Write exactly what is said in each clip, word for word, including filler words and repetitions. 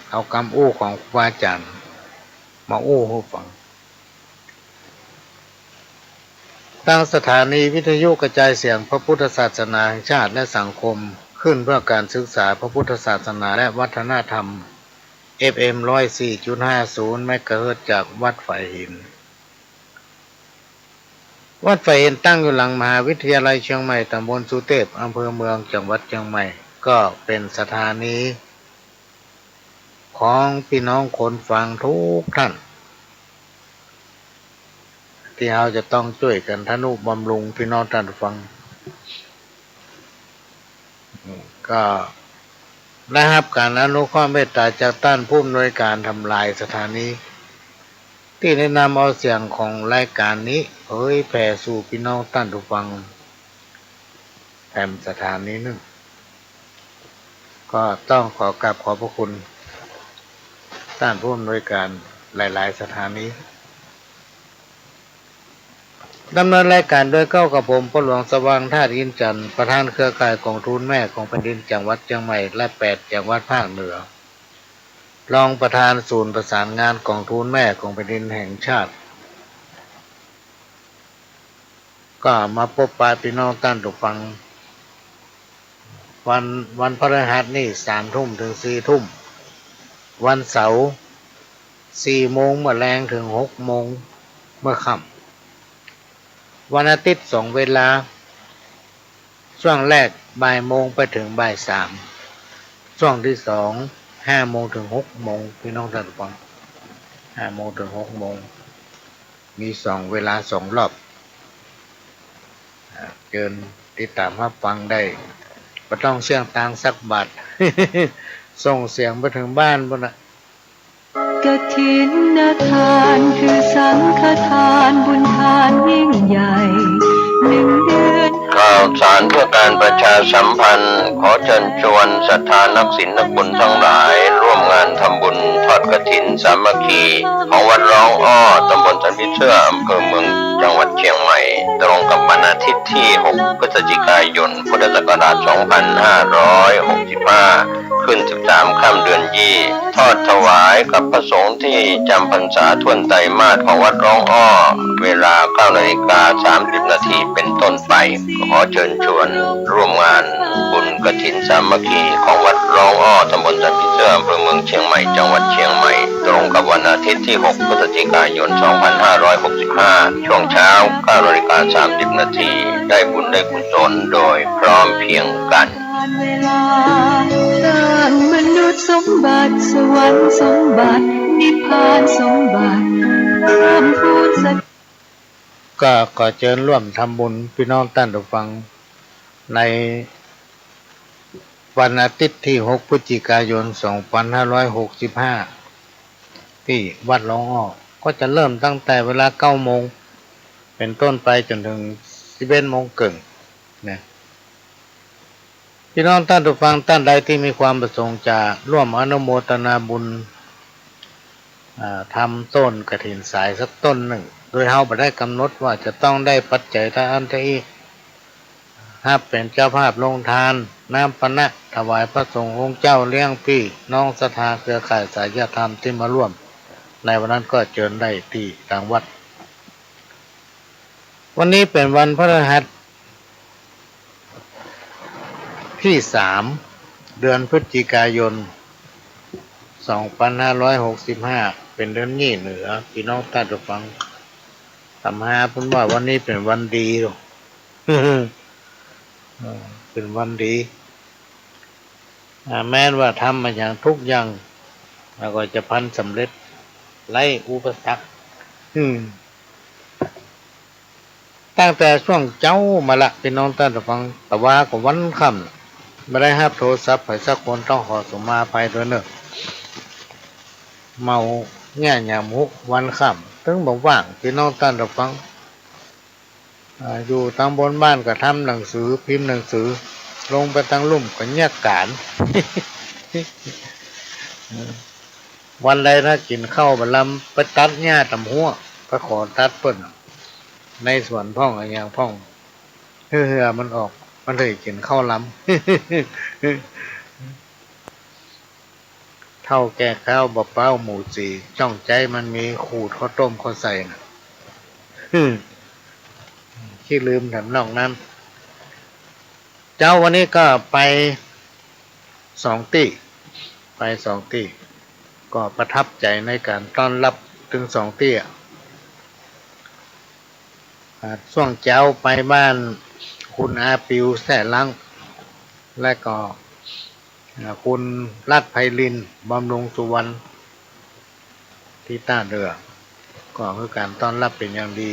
เอากำอู้ของครูบาอาจ๋ารย์มาอู้หื้อฟัง ตั้งสถานีวิทยุกระจายเสียงพระพุทธศาสนาแห่งชาติและสังคม ขึ้นเพื่อการศึกษาพระพุทธศาสนาและวัฒนธรรม เอฟเอ็ม ร้อยสี่จุดห้าศูนย์ เมกะเฮิรตซ์ จากวัดฝายหิน วัดฝายหินตั้งอยู่หลังมหาวิทยาลัยเชียงใหม่ ตำบลสุเตพ อำเภอเมือง จังหวัดเชียงใหม่ ก็เป๋นสถานีของปี้น้องคนฟังกู้ต้าน ตี้เฮาจะต้องจ้วยกั๋นทะนุบำรุงปี้น้องต้านฟัง ก็ได้ฮับก๋านอนุเคราะห์เมตต๋าจากต้านผู้อำนวยก๋านทำลายสถานี ตี้ได้นำเอาเสียงของรายก๋านนี้เผยแผ่สู่ปี้น้องต้านผู้ฟังแถมสถานีนึ่ง ก็ต้องขอกราบขอบพระคุณต้านผู้อำนวยก๋านหลายๆ สถานี ดำเนินรายก๋านโดยเก้ากับผม พ่อหลวงสว่าง ธาตุอินทร์จันทร์ ประธานเครือข่ายก๋องทูลแม่ของแผ่นดินจังหวัดเชียงใหม่ และแปดจังหวัดภาคเหนือ รองประธานศูนย์ประสานงานก๋องทูลแม่ของแผ่นดินแห่งชาติ ก็มาปบปะปี้น้องต้านผู้ฟัง วัน วันพฤหัสนี่ สามทุ่มเถิงสี่ทุ่ม วันเสาร์ สี่โมงเมื่อแลงเถิงหกโมงเมื่อค่ำ วันอาทิตย์สองเวลา ช่วงแรกบ่ายโมงไปเถิงบ่ายสาม ช่วงตี้สอง ห้าโมงเถิงหกโมง ปี้น้องต้านผู้ฟัง ห้าโมงเถิงหกโมง มีสองเวลาสองรอบ อ่า เจิญติดต๋ามฮับฟังได้ บ่ต้องเสี้ยงตางสักบาท ส่งเสียงไปเถิงบ้านปู๊นน่ะ กฐินทานคือสังฆทานบุญทานยิ่งใหญ่ หนึ่งเดือน ข่าวสารเพื่อการประชาสัมพันธ์ ขอเชิญชวนศรัทธานักศีลนักบุญทั้งหลาย ร่วมงานทำบุญทอดกฐินสามัคคี ของวัดร้องอ้อ ตำบลสันผีเสื้อ อำเภอเมือง จังหวัดเชียงใหม่ ตรงกับวันอาทิตย์ที่หกพฤศจิกายน พุทธศักราชสองพันห้าร้อยหกสิบห้า ขึ้นสิบสามค่ำเดือนยี่ ทอดถวายกับพระสงฆ์ที่จำพรรษาถ้วนไตรมาสของวัดร้องอ้อ เวลาเก้านาฬิกาสามสิบนาทีเป็นต้นไป ขอเชิญชวนร่วมงานบุญกฐินสามัคคีของวัดร้องอ้อ ตำบลสันผีเสื้อ อำเภอเมืองเชียงใหม่ จังหวัดเชียงใหม่ ตรงกับวันอาทิตย์ที่หกพฤศจิกายนสองพันห้าร้อยหกสิบห้า ช่วงเช้าเก้านาฬิกาสามสิบนาที ได้บุญได้กุศลโดยพร้อมเพรียงกัน เวลา สร้างมนุษย์สมบัติ สวรรค์สมบัติ นิพพานสมบัติ เพิ่มพูนสติ ก็ขอเจิญร่วมทำบุญปี้น้องต้านผู้ฟัง ในวันอาทิตย์ที่หกพฤศจิกายนสองพันห้าร้อยหกสิบห้า ตี้วัดร้องอ้อ ก็จะเริ่มตั้งแต่เวลาเก้าโมงเป็นต้นไปจ๋นเถิงสิบเอ็ดโมงเกิ่ง นะ ปี้น้องต้านผู้ฟังต้านใดตี้มีความประสงค์จะร่วมอนุโมทนาบุญ อ่า ทำต้นกฐินสายสักต้นนึ่ง โดยเฮาบ่ได้กำหนดว่าจะต้องได้ปัจจัยเต้าอั้นเต้าอี้ ฮับเป๋นเจ้าภาพลงทาน น้ำปานะ ถวายพระสงฆ์องค์เจ้า เลี้ยงปี้น้องศรัทธาเครือข่ายสายธรรมตี้มาร่วมในวันนั้นก็เจิญได้ตี้ตางวัด วันนี้เป๋นวันพฤหัส ตี้สาม เดือนพฤศจิกายนสองพันห้าร้อยหกสิบห้า เป๋นเดือนยี่เหนือ ปี้น้องต้านผู้ฟัง ต๋ามหาเปิ้นว่าวันนี้เป๋นวันดี เออ เป๋นวันดี อ่า แม้นว่าทำมาอย่างทุกอย่าง แล้วก็จะพันสำเร็จ ไร้อุปสรรค อืม ตั้งแต่ช่วงเจ๊ามาละ ปี้น้องต้านผู้ฟัง แต่ว่าก็วันค่ำ บ่ได้ฮับโทรศัพท์ใผสักคน ต้องขอสุมาอภัยตวยเน่อ เมาเยียะหยามฮุกวันค่ำ ตึงบ่ว่าง ปี้น้องต้านผู้ฟัง อ่า อยู่ตางบนบ้านก็ทำหนังสือ พิมพ์หนังสือ ลงไปตางลุ่มก็เยียะก๋าน วันใดถ้ากิ๋นข้าวบ่ลำ ไปตัดหญ้าต๋ามฮั้ว ไปขอตัดเปิ้น ในสวนพ่องอะหยังพ่อง เหื่อๆ มันออก มันเลยกิ๋นข้าวลำ เฒ่าแก่คาวบ่เป๊าหมู่สี่ จ้องใจ๊มันมีขูดข้าวต้มข้าวใส่น่ะ อืม ขี้ลืมแถมนอกนั้น เจ๊าวันนี้ก็ไปสองตี้ ไปสองตี้ ก็ประทับใจ๋ในก๋านต้อนฮับตึงสองตี้อะ อ่า ช่วงเจ๊าไปบ้านคุณอาปิวแซ่ลัง และก็ อ่า คุณรัฐไพรินทร์ บำรุงสุวรรณ ตี้ต้าเดื่อ ก็หื้อก๋านต้อนฮับเป๋นอย่างดี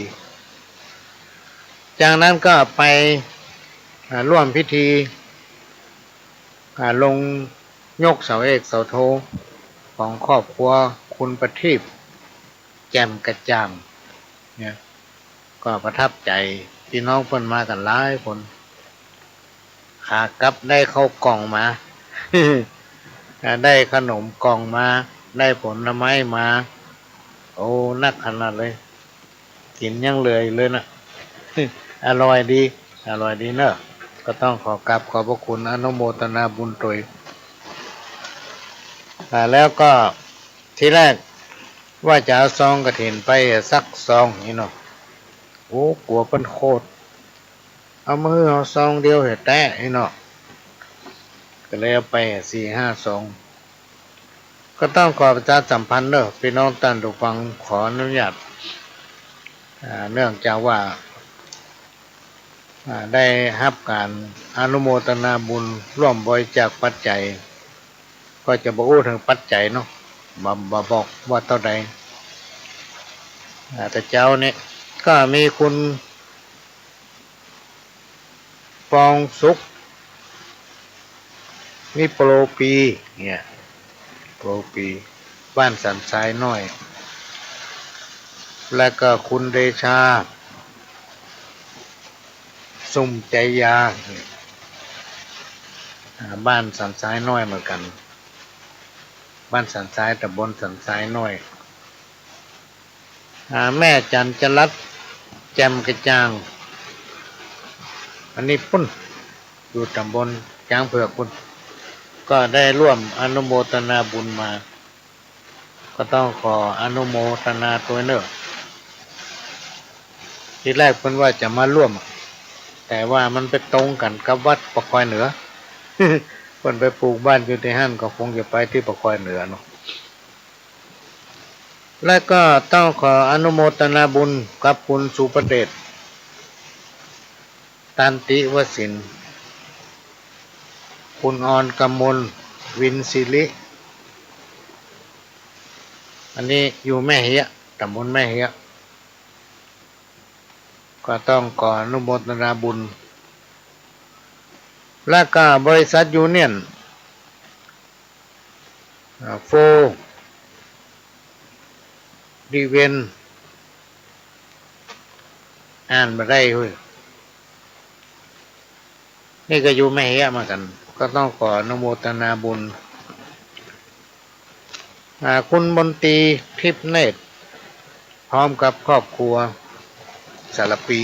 จากนั้นก็ไป อ่า ร่วมพิธี อ่า ลงยกเสาเอกเสาโท ของครอบครัวคุณประทีป แจ่มกระจ่างเนี่ย ก็ประทับใจ๋ ปี้น้องเปิ้นมากั๋นหลายคน ขากลับได้ข้าวกล่องมา ได้ขนมกล่องมา ได้ผลไม้มา โอ้ นักขนาดเลย กิ๋นยังเหลืออยู่เลยนะ อร่อยดี อร่อยดีเนาะ ก็ต้องขอกราบขอบพระคุณอนุโมทนาบุญตวย อ่า แล้วก็ ทีแรกว่าจะเอาซองกฐินไปสักซองนี่เนาะ โอ้ กั๋วเปิ้นโขด เอามาหื้อเอาซองเดียวเหียแต๊นี่เนาะ ก็เลยเอาไปสี่ห้าซอง ก็ต้องขอประชาสัมพันธ์เนาะ ปี้น้องต้านผู้ฟัง ขออนุญาต อ่า เนื่องจากว่า อ่า ได้ฮับก๋านอนุโมทนาบุญร่วมบริจาคปัจจัย ก็จะบ่อู้เถิงปัจจัยเนาะ บ่ บ่บอกว่าเต้าใด อ่า แต่เจ๊านี้ก็มีคุณปองสุข นี่โปรปี เนี่ย โปรปี บ้านสันทรายน้อย และก็คุณเดชา สุมใจยา อ่า บ้านสันทรายน้อยเหมือนกั๋น บ้านสันทราย ต๋ำบลสันทรายน้อย อ่า แม่จันจรัตน์ แจ่มกระจ่าง อันนี้ปุ้น อยู่ต๋ำบลจ๊างเผือกปุ้น ก็ได้ร่วมอนุโมทนาบุญมา ก็ต้องขออนุโมทนาตวยเนาะ ทีแรกเปิ้นว่าจะมาร่วม แต่ว่ามันไปตรงกั๋นกับวัดป่าคอยเหนือ เปิ้นไปปลูกบ้านอยู่ตี้หั้น ก็คงจะไปตี้ป่าคอยเหนือเนาะ และก็ต้องขออนุโมทนาบุญกับคุณสุภเดช ตันติวสินทร์ คุณอรกมล วินศิริ อันนี้อยู่แม่เฮียะ ต๋ำบลแม่เฮียะ ก็ต้องขออนุโมทนาบุญ และก็บริษัทยูเนี่ยน อ่า โฟร์ ดีเวน อ่านบ่ได้เฮ้ย นี่ก็อยู่แม่เฮียะเหมือนกั๋น ก็ต้องขออนุโมทนาบุญ อ่า คุณมนตรี ทิพย์เนตร พร้อมกับครอบครัว สารปี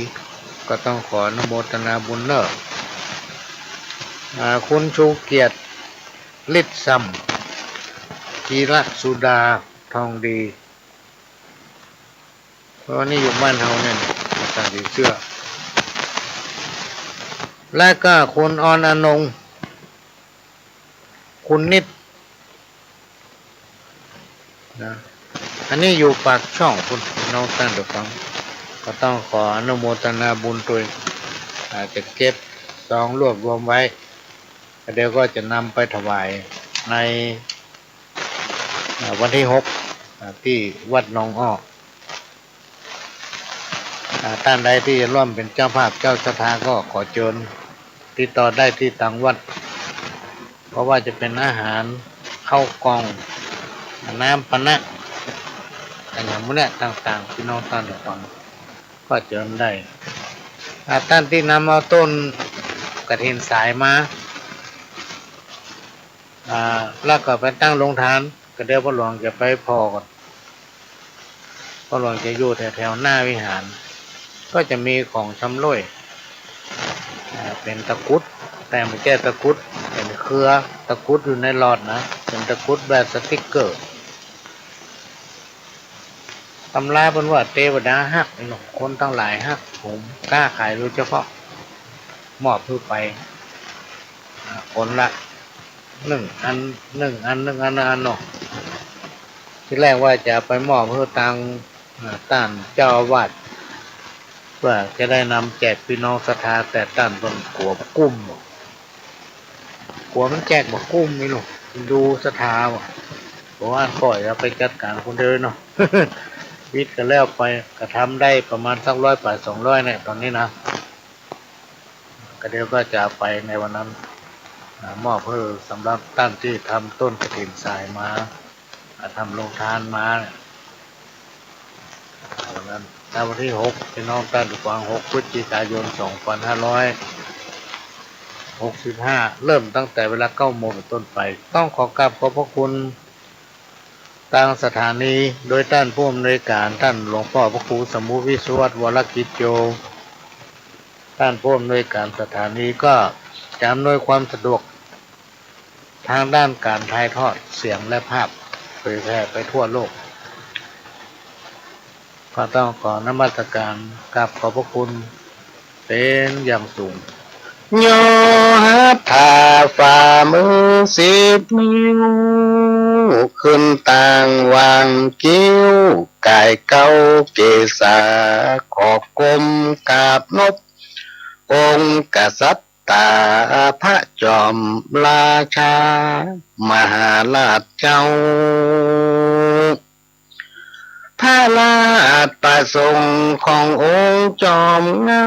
ก็ต้องขออนุโมทนาบุญเนาะ อ่า คุณชูเกียรติ ฤทธิ์ซำ ธีรสุดา ทองดี เพราะว่านี่อยู่บ้านเฮาเนี่ย ต่างสีเสื้อ และก็คุณอรอนงค์ คุณนิด นะ อันนี้อยู่ปากช่องปุ้น น้องต้านผู้ฟัง ก็ต้องขออนุโมทนาบุญตวย อาจจะเก็บซองรวบรวมไว้ แล้วเดี๋ยวก็จะนำไปถวายใน อ่า วันตี้หก อ่า ตี้วัดหนองอ้อ อ่า ต้านใดตี้จะร่วมเป๋นเจ้าภาพเจ้าศรัทธาก็ขอเจิญ ติดต่อได้ตี้ตางวัด เพราะว่าจะเป๋นอาหาร ข้าวกล่อง น้ำปานะ อะหยังหมู่เนี้ยต่างๆ พี่น้องต้านผู้ฟัง ก็เจิญได้ อ่า ต้านตี้นำเอาต้นกฐินสายมา อ่า แล้วก็ไปตั้งโรงทาน ก็เดี๋ยวพ่อหลวงจะไปผ่อก่อน พ่อหลวงจะอยู่แถวๆ หน้าวิหาร ก็จะมีของชำร่วย อ่า เป๋นตะกรุด แต้มแก้วตะกรุด เป๋นข เกลือ ตะกรุดอยู่ในหลอดนะ เป๋นตะกรุดแบบสติกเกอร์ ตำราเปิ้นว่าเตวดาฮักเนาะ คนตังหลายฮัก ผมก้าขายโดยเฉพาะ มอบหื้อไป อ่า คนละหนึ่งอัน หนึ่งอัน หนึ่งอัน หนึ่งอันเนาะ ทีแรกว่าจะไปมอบหื้อตาง อ่า ต้านเจ้าอาวาส เปื้อจะได้นำแจกปี้น้องศรัทธา แต่ต้านเปิ้นกั๋วบ่กุ้ม กั๋วมันแจกบ่กุ้มนี่ลูก ดูศรัทธาว่ะ เพราะว่าก้อยเอาไปจัดก๋านคนเดียวเนาะ วิทย์ก็แล้วไป ก็ทำได้ประมาณสักร้อยป๋ายสองร้อยเนี่ย ต๋อนนี้นะ ก็เดี๋ยวก็จะเอาไปในวันนั้น อ่า มอบหื้อสำหรับต้านตี้ทำต้นกฐินสายมา อ่า ทำโฮงตานมาเนี่ย วันนั้น ณ วันตี้หก ปี้น้องต้านผู้ฟัง หกพฤศจิกายน สองปันห้าร้อยหกสิบห้า เริ่มตั้งแต่เวลาเก้าโมงเป๋นต้นไป ต้องขอกราบขอบพระคุณตางสถานี โดยต้านผู้อำนวยก๋าน ต้านหลวงป้อพระครูสมมุติ วิศวัตร วรกิจโย ต้านผู้อำนวยก๋านสถานีก็จะอำนวยความสะดวก ตางด้านก๋านถ่ายทอดเสียงและภาพ เผยแผ่ไปทั่วโลก ก็ต้องขอนมัสก๋านกราบขอบพระคุณเป๋นอย่างสูง ย่อหัตถาฝ่ามือสิบนิ้ว ขึ้นตางวางคิ้วก๋ายเก๊าเกศา ขอก้มกราบนบองค์กษัตริย์ ต๋าพระจอมราชามหาราชเจ้า พระราชประสงค์ขององค์จอมเหง้า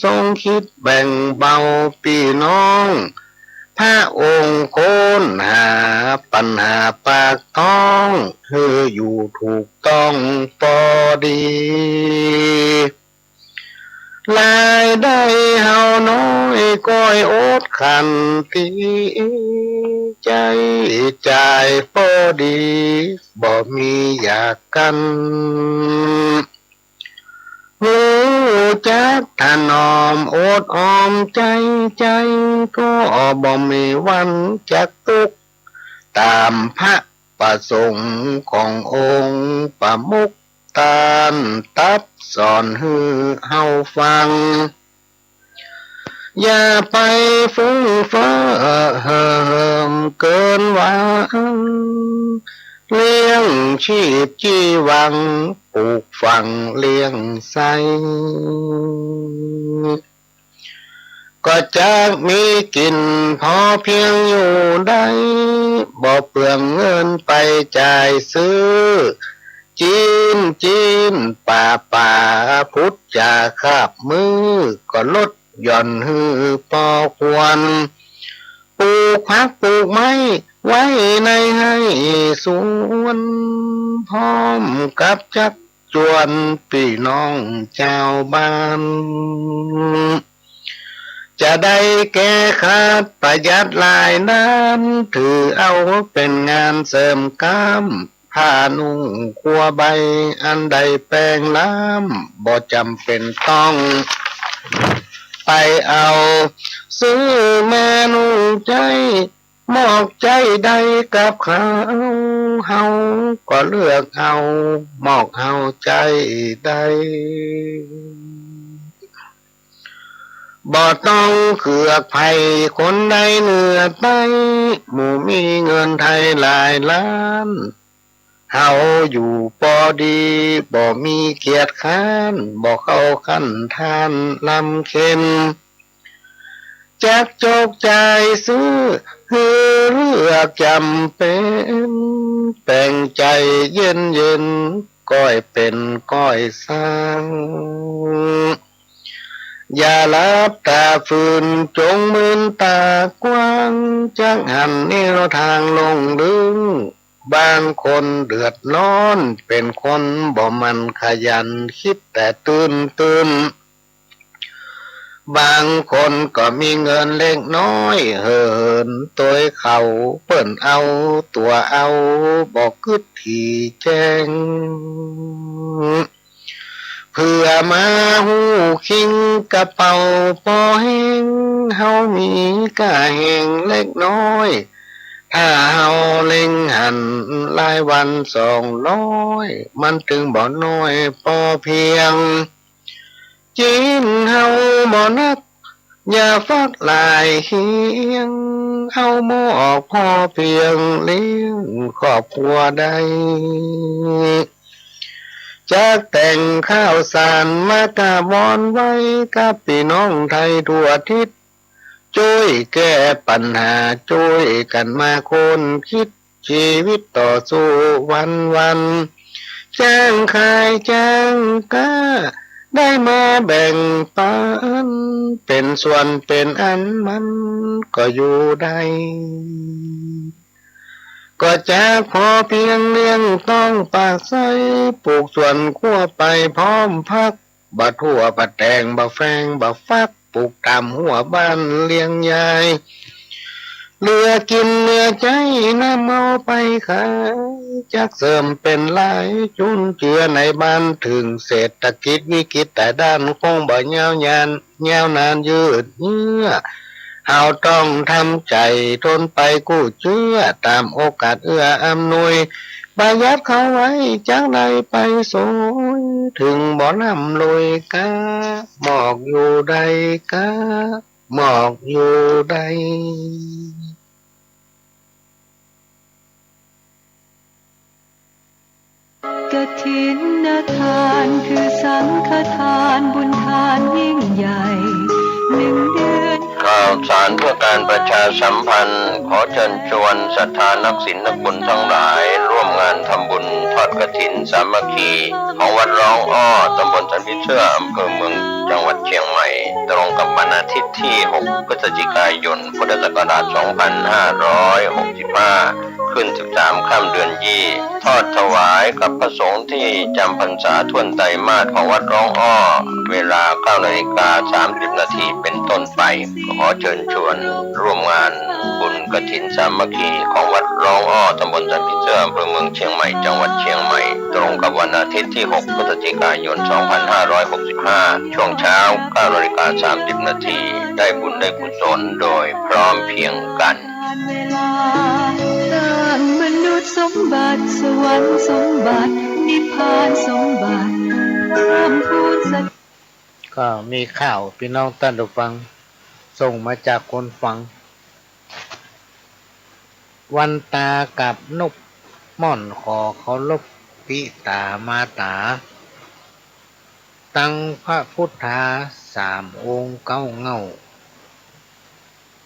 ทรงคิดแบ่งเบาปี้น้อง พระองค์ค้นหาปัญหาปากท้อง หื้ออยู่ถูกต้องปอดี รายได้เฮาน้อยก้อยอดขันตี้ ใจ๊จ่ายปอดี บ่มีอยากกั๋น ฮู้จักถนอมอดออมใจ๊ ใจ๊ก็บ่มีวันจักตุ๊กข์ ต๋ามพระประสงค์ขององค์ประมุข ต้านตรัสสอนหื้อเฮาฟัง อย่าไปฟุ้งเฟ้อเห่อเหิมเกินหวัง เลี้ยงชีพจีวัง ปลูกฝังเลี้ยงใซ้ ก็จักมีกิ๋นพอเพียงอยู่ได้ บ่เปลืองเงินไปจ่ายซื้อ จีน จีน ป่า ป่า พุทธจาคาบมือ ก็ลดหย่อนหื้อปอควร ปลูกผักปลูกไม้ไว้ในไฮ่สวน พร้อมกับจัก จวนปี้น้องจาวบ้าน จะได้แก้ขาดประหยัดรายด้าน ถือเอาเป๋นงานเสริมกล้าม ผ้านุ่งครัวใบอันได้แปงล้ำ บ่จ๋ำเป๋นต้องไปเอา ซื้อมานุ่งใจ๊ มอกใจ๊ได้กับเขา เฮาก็เลือกเอา มอกเฮาใจ๊ได้ บ่ต้องเคือกใผคนใดเหนือใต้ หมู่มีเงินไทยหลายล้าน เฮาอยู่ปอดี บ่มีเกียจคร้าน บ่เข้าขั้นท่านลำเค็ญ จักจกจ่ายซื้อ หื้อเลือกจ๋ำเป๋น แป๋งใจ๋เย็นๆ ก้อยเป๋นก้อยสร้าง อย่าหลับต๋าฝืน จงมืนต๋ากว้าง จักหันแนวตางลงลึก บางคนเดือดร้อน เป๋นคนบ่หมั่นขยัน คิดแต่ตื้นๆ บางคนก็มีเงินเล็กน้อย เหินตวยเขา เปิ้นเอาตั๋วเอา บ่กึ๊ดถี่แจ้ง เปื้อมาฮู้คิงกระเป๋าปอแห้ง เฮามีก้าแฮงเล็กน้อย ถ้าเฮาเล็งหันหลายวันสองร้อย มันตึงบ่น้อยปอเพียง จีนเฮาบ่นัก อย่าฟักหลายเคียง เอาหม้อพอเพียงเลี้ยงครอบครัวได้ จักแต่งข้าวสารมาก้าวอนไว้ กับปี้น้องไทยทั่วทิศ จ้วยแก้ปัญหา จ้วยกั๋นมาค้นคิด ชีวิตต่อสู้วันๆ จ้างขายจ้างก๊า ได้มาแบ่งปัน เป๋นส่วนเป๋นอันมันก็อยู่ได้ ก็จักพอเพียงเลี้ยงต๊องปากไส้ ปลูกสวนครัวไปพร้อมผัก บ่ถั่วบ่แตงบ่แฟงบ่ฟัก ปลูกต๋ามฮั้วบ้านเลี้ยงยาย เหลือกิ๋นเหลือใจ๊นำเอาไปขาย จักเสริมเป๋นรายจุนเจือในบ้าน เถิงเศรษฐกิจวิกฤตแต่ด้าน คงบ่ยาวนาน ยาวนานยืดเยื้อ เฮาต้องทำใจ๋ทนไปกู้เจื้อ ต๋ามโอกาสเอื้ออำนวย ประหยัดเข้าไว้จักได้ไปโสย เถิงบ่ร่ำรวยก๊า หมอกอยู่ได้ก๊า หมอกอยู่ได้ กฐินทานคือสังฆทานบุญทานยิ่งใหญ่ หนึ่งเดือน ข่าวสารเพื่อการประชาสัมพันธ์ ขอเชิญชวนศรัทธานักศีลนักบุญทั้งหลาย ร่วมงานทำบุญทอดกฐินสามัคคี ของวัดร้องอ้อ ตำบลสันผีเสื้อ อำเภอเมือง จังหวัดเชียงใหม่ ตรงกับวันอาทิตย์ที่ หก พฤศจิกายน พุทธศักราช สองพันห้าร้อยหกสิบห้า ขึ้น สิบสาม ค่ำเดือนยี่ ทอดถวายกับพระสงฆ์ที่จำพรรษาถ้วนไตรมาสของวัดร้องอ้อ เวลา เก้านาฬิกาสามสิบนาทีเป็นต้นไป ขอเชิญชวนร่วมงานบุญกฐินสามัคคีของวัดร้องอ้อ ตำบลสันผีเสื้อ อำเภอเมืองเชียงใหม่ จังหวัดเชียงใหม่ ตรงกับวันอาทิตย์ที่ หก พฤศจิกายน สองพันห้าร้อยหกสิบห้า ช่วงเช้า เก้านาฬิกาสามสิบนาที ได้บุญได้กุศลโดยพร้อมเพรียงกัน เวลา สร้างมนุษย์สมบัติ สวรรค์สมบัติ นิพพานสมบัติ เพิ่มพูนสติ ก็มีข่าวปี้น้องต้านผู้ฟัง ส่งมาจากคนฟัง วันต๋ากับนกม่อน ขอเคารพปิต๋ามาต๋า ตังพระพุทธาสามองค์เก๊าเหง้า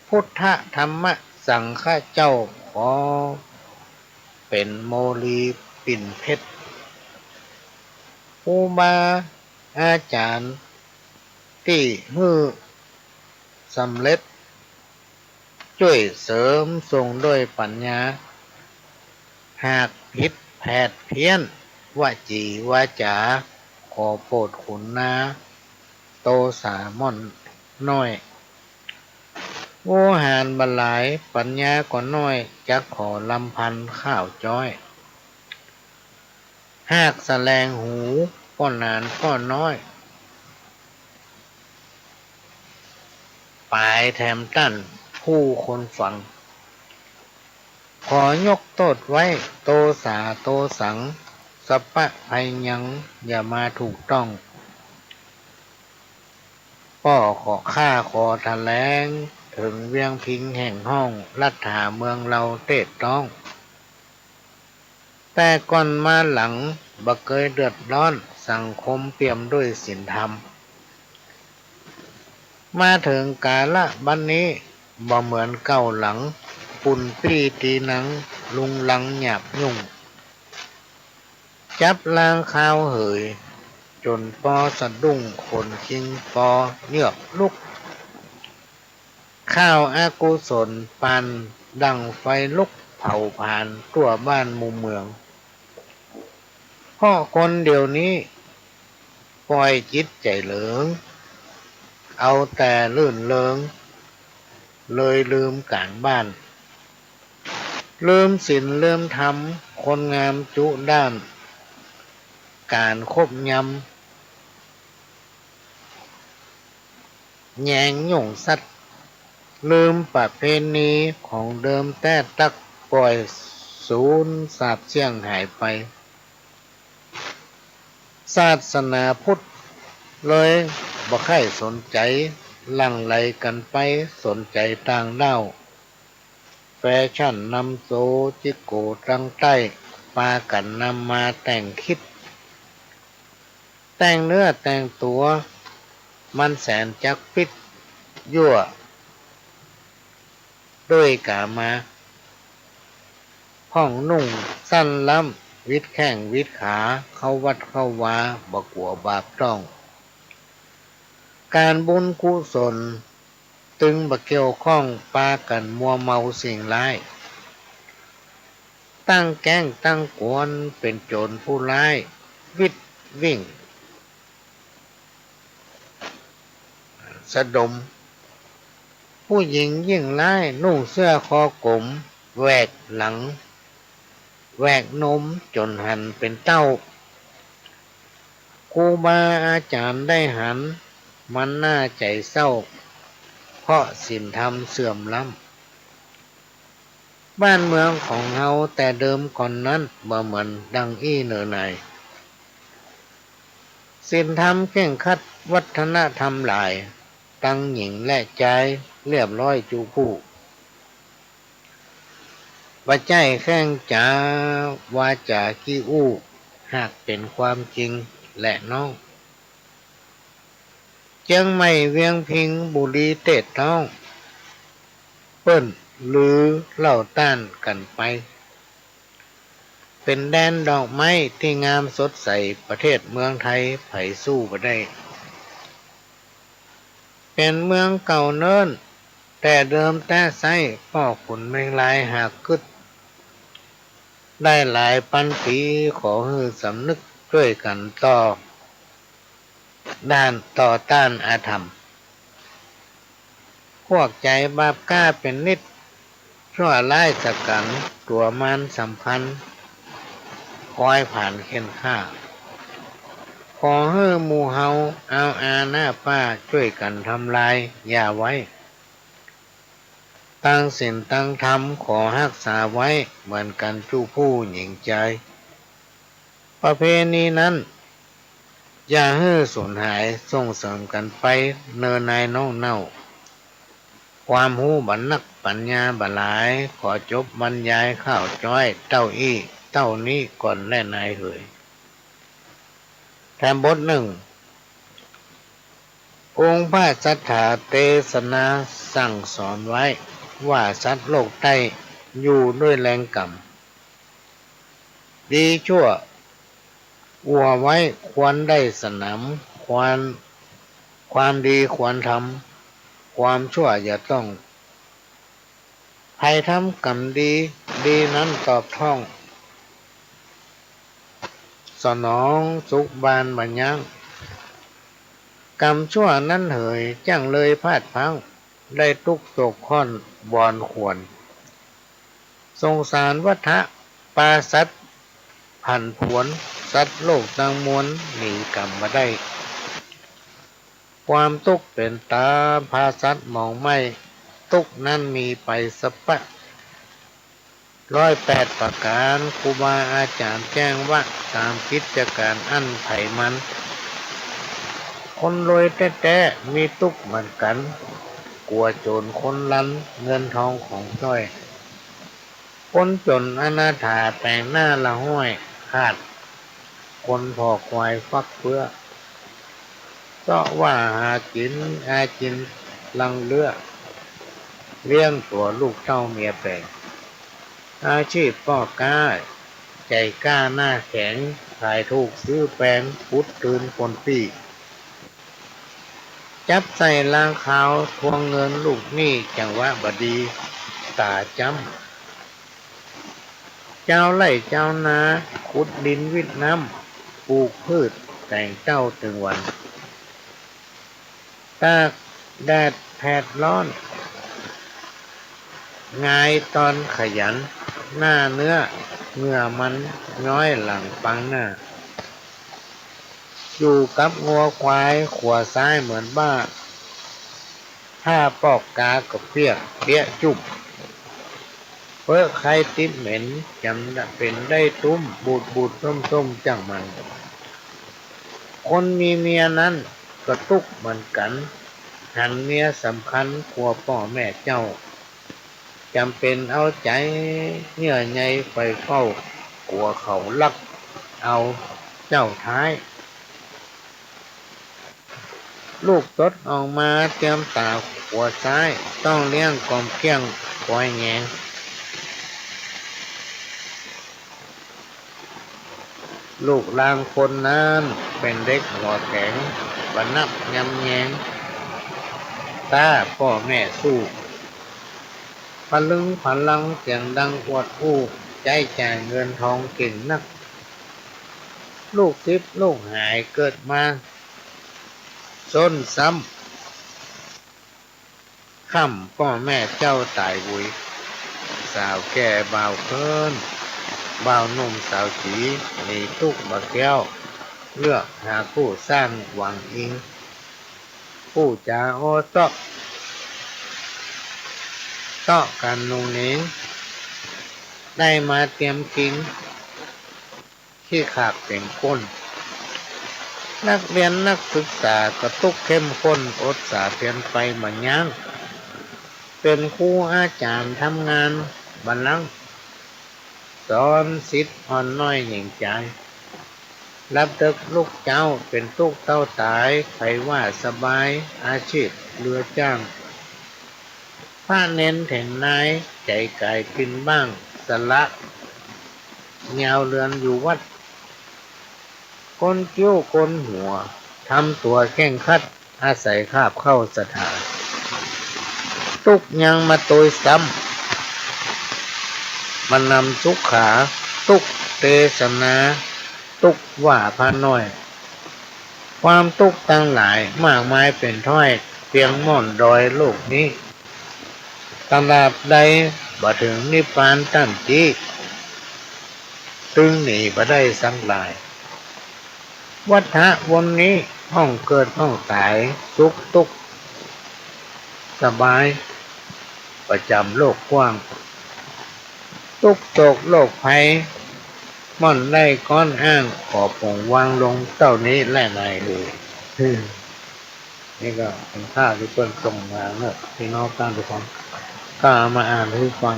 พุทธธรรมสังฆเจ้า ขอเป๋นโมลีปิ่นเพชร ครูบาอาจ๋ารย์ตี้หื้อสำเร็จ จ้วยเสริมส่งด้วยปัญญา หากผิดแผดเพี้ยน วจีวาจา ขอโปรดขุนนา โตสาม่อนน้อย โวหารบ่หลาย ปัญญาก็น้อย จักขอลำพันข้าวจ้อย หากแสลงหู ป้อหนานป้อน้อย ปายแถมต้านผู้คนฟัง ขอยกโต้ษไว้ โตสาโตสัง สะปะภัยยัง อย่ามาถูกต้อง ป้อขอ ข้าขอแถลง เถิงเวียงพิงแห่งห้อง รัฐาเมืองเฮาเต๊ต้อง แต่ก่อนมาหลัง บ่เกยเดือดร้อน สังคมเปี่ยมด้วยศีลธรรม มาเถิงกาละบัดนี้ บ่เหมือนเก่าหลัง ฝุ่นปี้ตีหนัง รุงรังหยาบยุ่ง จับลางคาวเหย จ๋นปอสะดุ้ง ขนคิงปอเยือกลุก ข่าวอกุศลปานดั่งไฟลุก เผาผลาญทั่วบ้านหมู่เมือง เพราะคนเดี๋ยวนี้ ป่อยจิตใจ๋เหลิง เอาแต่รื่นเริง เลยลืมก๋านบ้าน ลืมศีลลืมธรรม คนงามจุด้าน ก๋านคบยำ แยงยุ่งสัตว์ ลืมประเพณีของเดิมแต๊ ตักป่อยสูญสาบเสี้ยงหายไป ศาสนาพุทธเลยบ่ใค่สนใจ๋ หลั่งไหลกั๋นไปสนใจ๋ต่างด้าว แฟชั่นนำโสจิโกตังใต้ ปากั๋นนำมาแต่งคิด แต่งเนื้อแต่งตั๋ว มันแสนจักปิ๊ดยั่ว ด้วยก๋ามา พ่องนุ่งสั้นล้ำ วิดแข้งวิดขา เข้าวัดเข้าวา บ่กั๋วบาปต้อง ก๋านบุญกุศล ตึงบ่เกี่ยวข้อง ปากั๋นมัวเมาสิ่งร้าย ตั้งแก๊งตั้งกวน เป๋นโจ๋รผู้ร้าย วิดวิ่ง สะดม ผู้หญิงยิ่งร้าย นุ่งเสื้อคอก๋ม แหวกหลัง แหวกนมจ๋นหันเป๋นเต้า ครูบาอาจ๋ารย์ได้หัน มันน่าใจ๋เศร้า เพราะศีลธรรมเสื่อมล้ำ บ้านเมืองของเฮาแต่เดิมก่อนนั้น บ่เหมือนดังอี้เนอหนาย ศีลธรรมเคร่งครัด วัฒนธรรมหลาย ตังหญิงและจาย เรียบร้อยจุผู้ บ่ใจ้แข้งจ๋า วาจ๋ากี้อู้ หากเป๋นความจริงแหละน้อง เจียงใหม่เวียงพิงค์ บุรีเตศท้อง เปิ้นลือเล่าต้านกั๋นไป เป๋นแดนดอกไม้ตี้งามสดใส ประเทศเมืองไทยใผสู้บ่ได้ เป๋นเมืองเก่าเนิ่น แต่เดิมแต๊ไซ้ ป้อขุนเมืองลายหากกึ๊ด ได้หลายปันปี ขอหื้อสำนึก จ้วยกั๋นต่อ ด้านต่อต้านอาธรรม พวกใจ๋บาปกล้าเป๋นนิด ชั่วร้ายสกั๋น ตั๋วมารสัมพันธ์ คอยผานเข่นฆ่า ขอหื้อหมู่เฮา เอาอาหน้าป้า จ้วยกั๋นทำลาย อย่าไว้ ตังศีลตังธรรม ขอฮักษาไว้ เหมือนกั๋นจุผู้หญิงจาย ประเพณีนั้น อย่าหื้อสูญหาย ส่งเสริมกั๋นไป เนอหนายน้องเน่า ความฮู้บ่นัก ปั๋ญญาบ่หลาย ขอจบบรรยายข่าวจ้อย เต้าอี้เต้านี้ก่อนแลหนายเหย แถมบทนึ่ง องค์พระสัตถาเตสนาสั่งสอนไว้ ว่าสัตว์โลกใต้ อยู่ด้วยแรงกรรม ดีชั่วอัวไว้ ควรได้สนาม ควร ความดีควรทำ ความชั่วอย่าต้อง ใผทำกรรมดี ดีนั้นตอบท่อง สนองสุขบานบ่ยั้ง กรรมชั่วนั้นเหย จั้งเลยพลาดพลั้ง ได้ตุ๊กข์โศกข้อนวอนควร สงสารวัฏฏะปาสัตว์ผันผวน สัตว์โลกตังมวลหนีกรรมบ่ได้ ความตุ๊กข์เป๋นต๋าพาสัตว์หมองไหม้ ตุ๊กข์นั้นมีไปสัพพะ ร้อยแปดประก๋าน ครูบาอาจ๋ารย์แจ้งว่า ต๋ามกิจก๋านอั้นไผมัน คนรวยแต๊ๆ มีตุ๊กข์เหมือนกั๋น กั๋วโจ๋รคนลัน เงินทองของจ้อย คนจ๋นอนาถาแป๋งหน้าละห้อย ขาดคนผ่อควายฟักเฟื้อ เซาะว่าหากิ๋น อาจินลังเลือ เลี้ยงตั๋วลูกเต้าเมียแป๋ง อาชีพป้อก๊า ใจ๋กล้าหน้าแข็ง ขายถูกซื้อแปง ปุดตื่นคนปี้ จับใส่ลางขาว ทวงเงินลูกหนี้ จังหวะบ่ดี ต๋าจ๊ำ จาวไร่จาวนา ขุดดินวิทย์น้ำ ปลูกพืชแต่งเจ๊าตึงวัน ตากแดดแผดฮ้อน งายต๋อนขยัน หน้าเนื้อเหงื่อมันย้อยหลังปังหน้า อยู่กับงัวควาย ขัวซ้ายเหมือนบ้า ถ้าปอกก๋ากะเปียกเปียะจุ่ม เปอะใค่ติ๊บเหม็น จ๋ำเป๋นได้ตุ้ม บูดๆ ส้มๆ จ้างมัน คนมีเมียนั้นก็ตุ๊กเหมือนกั๋น หันเมียสำคัญกั๋วป้อแม่เจ้า จ๋ำเป๋นเอาใจ๋เยื่อใยใฝ่เฝ้า กั๋วเขาลักเอาเจ้าท้าย ลูกสดออกมาเตรียมต๋าขัวซ้าย ต้องเลี้ยงกอมเกลี้ยงปอยแหง ลูกลางคนนั้นเป๋นเด็กหัวแข็ง บ่นับยำแยง ต้าป้อแม่สู้ ผะลึงผะลังเสียงดังอวดอู้ ใจ๊จ่ายเงินทองเก่งนัก ลูกสิบลูกหายเกิดมา ซ้นซ้ำ ค่ำป้อแม่เจ้าต๋ายหุย สาวแก่บ่าวเคิ้น บ่าวหนุ่มสาวจี๋ หนีตุ๊กบ่าแก้ว เลือกหากู้สร้างหวังอิง กู้จ๋าอ้อเซาะ เซาะกั๋นหนุ่งหนิง ได้มาเตรียมกิ๋น ขี้ขากเป๋นก้น นักเฮียนนักศึกษาก็ตุ๊กเข้มข้น อดสาเตียนไปบ่ยั้ง เป๋นครูอาจ๋ารย์ทำงานบ่ลัง สอนศิษย์อ่อนน้อยหญิงจาย หลับเดิกลุกเจ๊าเป๋นตุ๊กเต้าต๋าย ใผว่าสบายอาชีพเลือจ้าง พระเณรเถรนายใจ๋ก๋ายกิ๋นบ้าง สละยาวเรือนอยู่วัด โกนคิ้วโกนหัว ทำตั๋วเคร่งครัด อาศัยคาบเข้าศรัทธา ตุ๊กยังมาตวยซ้ำ มานำสุขา ตุ๊กเตสนา ตุ๊กว่าพระน้อย ความตุ๊กตังหลายมากมายเป๋นถ้อย เตียงม่อนดอยโลกนี้ ตราบใดบ่เถิงนิพพานตันตี้ ตึงหนีบ่ได้สักราย วัฏฏะวนนี้ ห้องเกิดห้องต๋าย สุขตุ๊กสบาย ประจ๋ำโลกกว้าง ตุ๊กโศกโรคภัย ม่อนได้ก้อนอ้าง ขอปงวางลงเต้านี้แลนายเอ๋ย อืม นี่ก็เป๋นผ้าตี้เปิ้นส่งมาเนาะ พี่น้องต้านผู้ฟัง ก็เอามาอ่านหื้อฟัง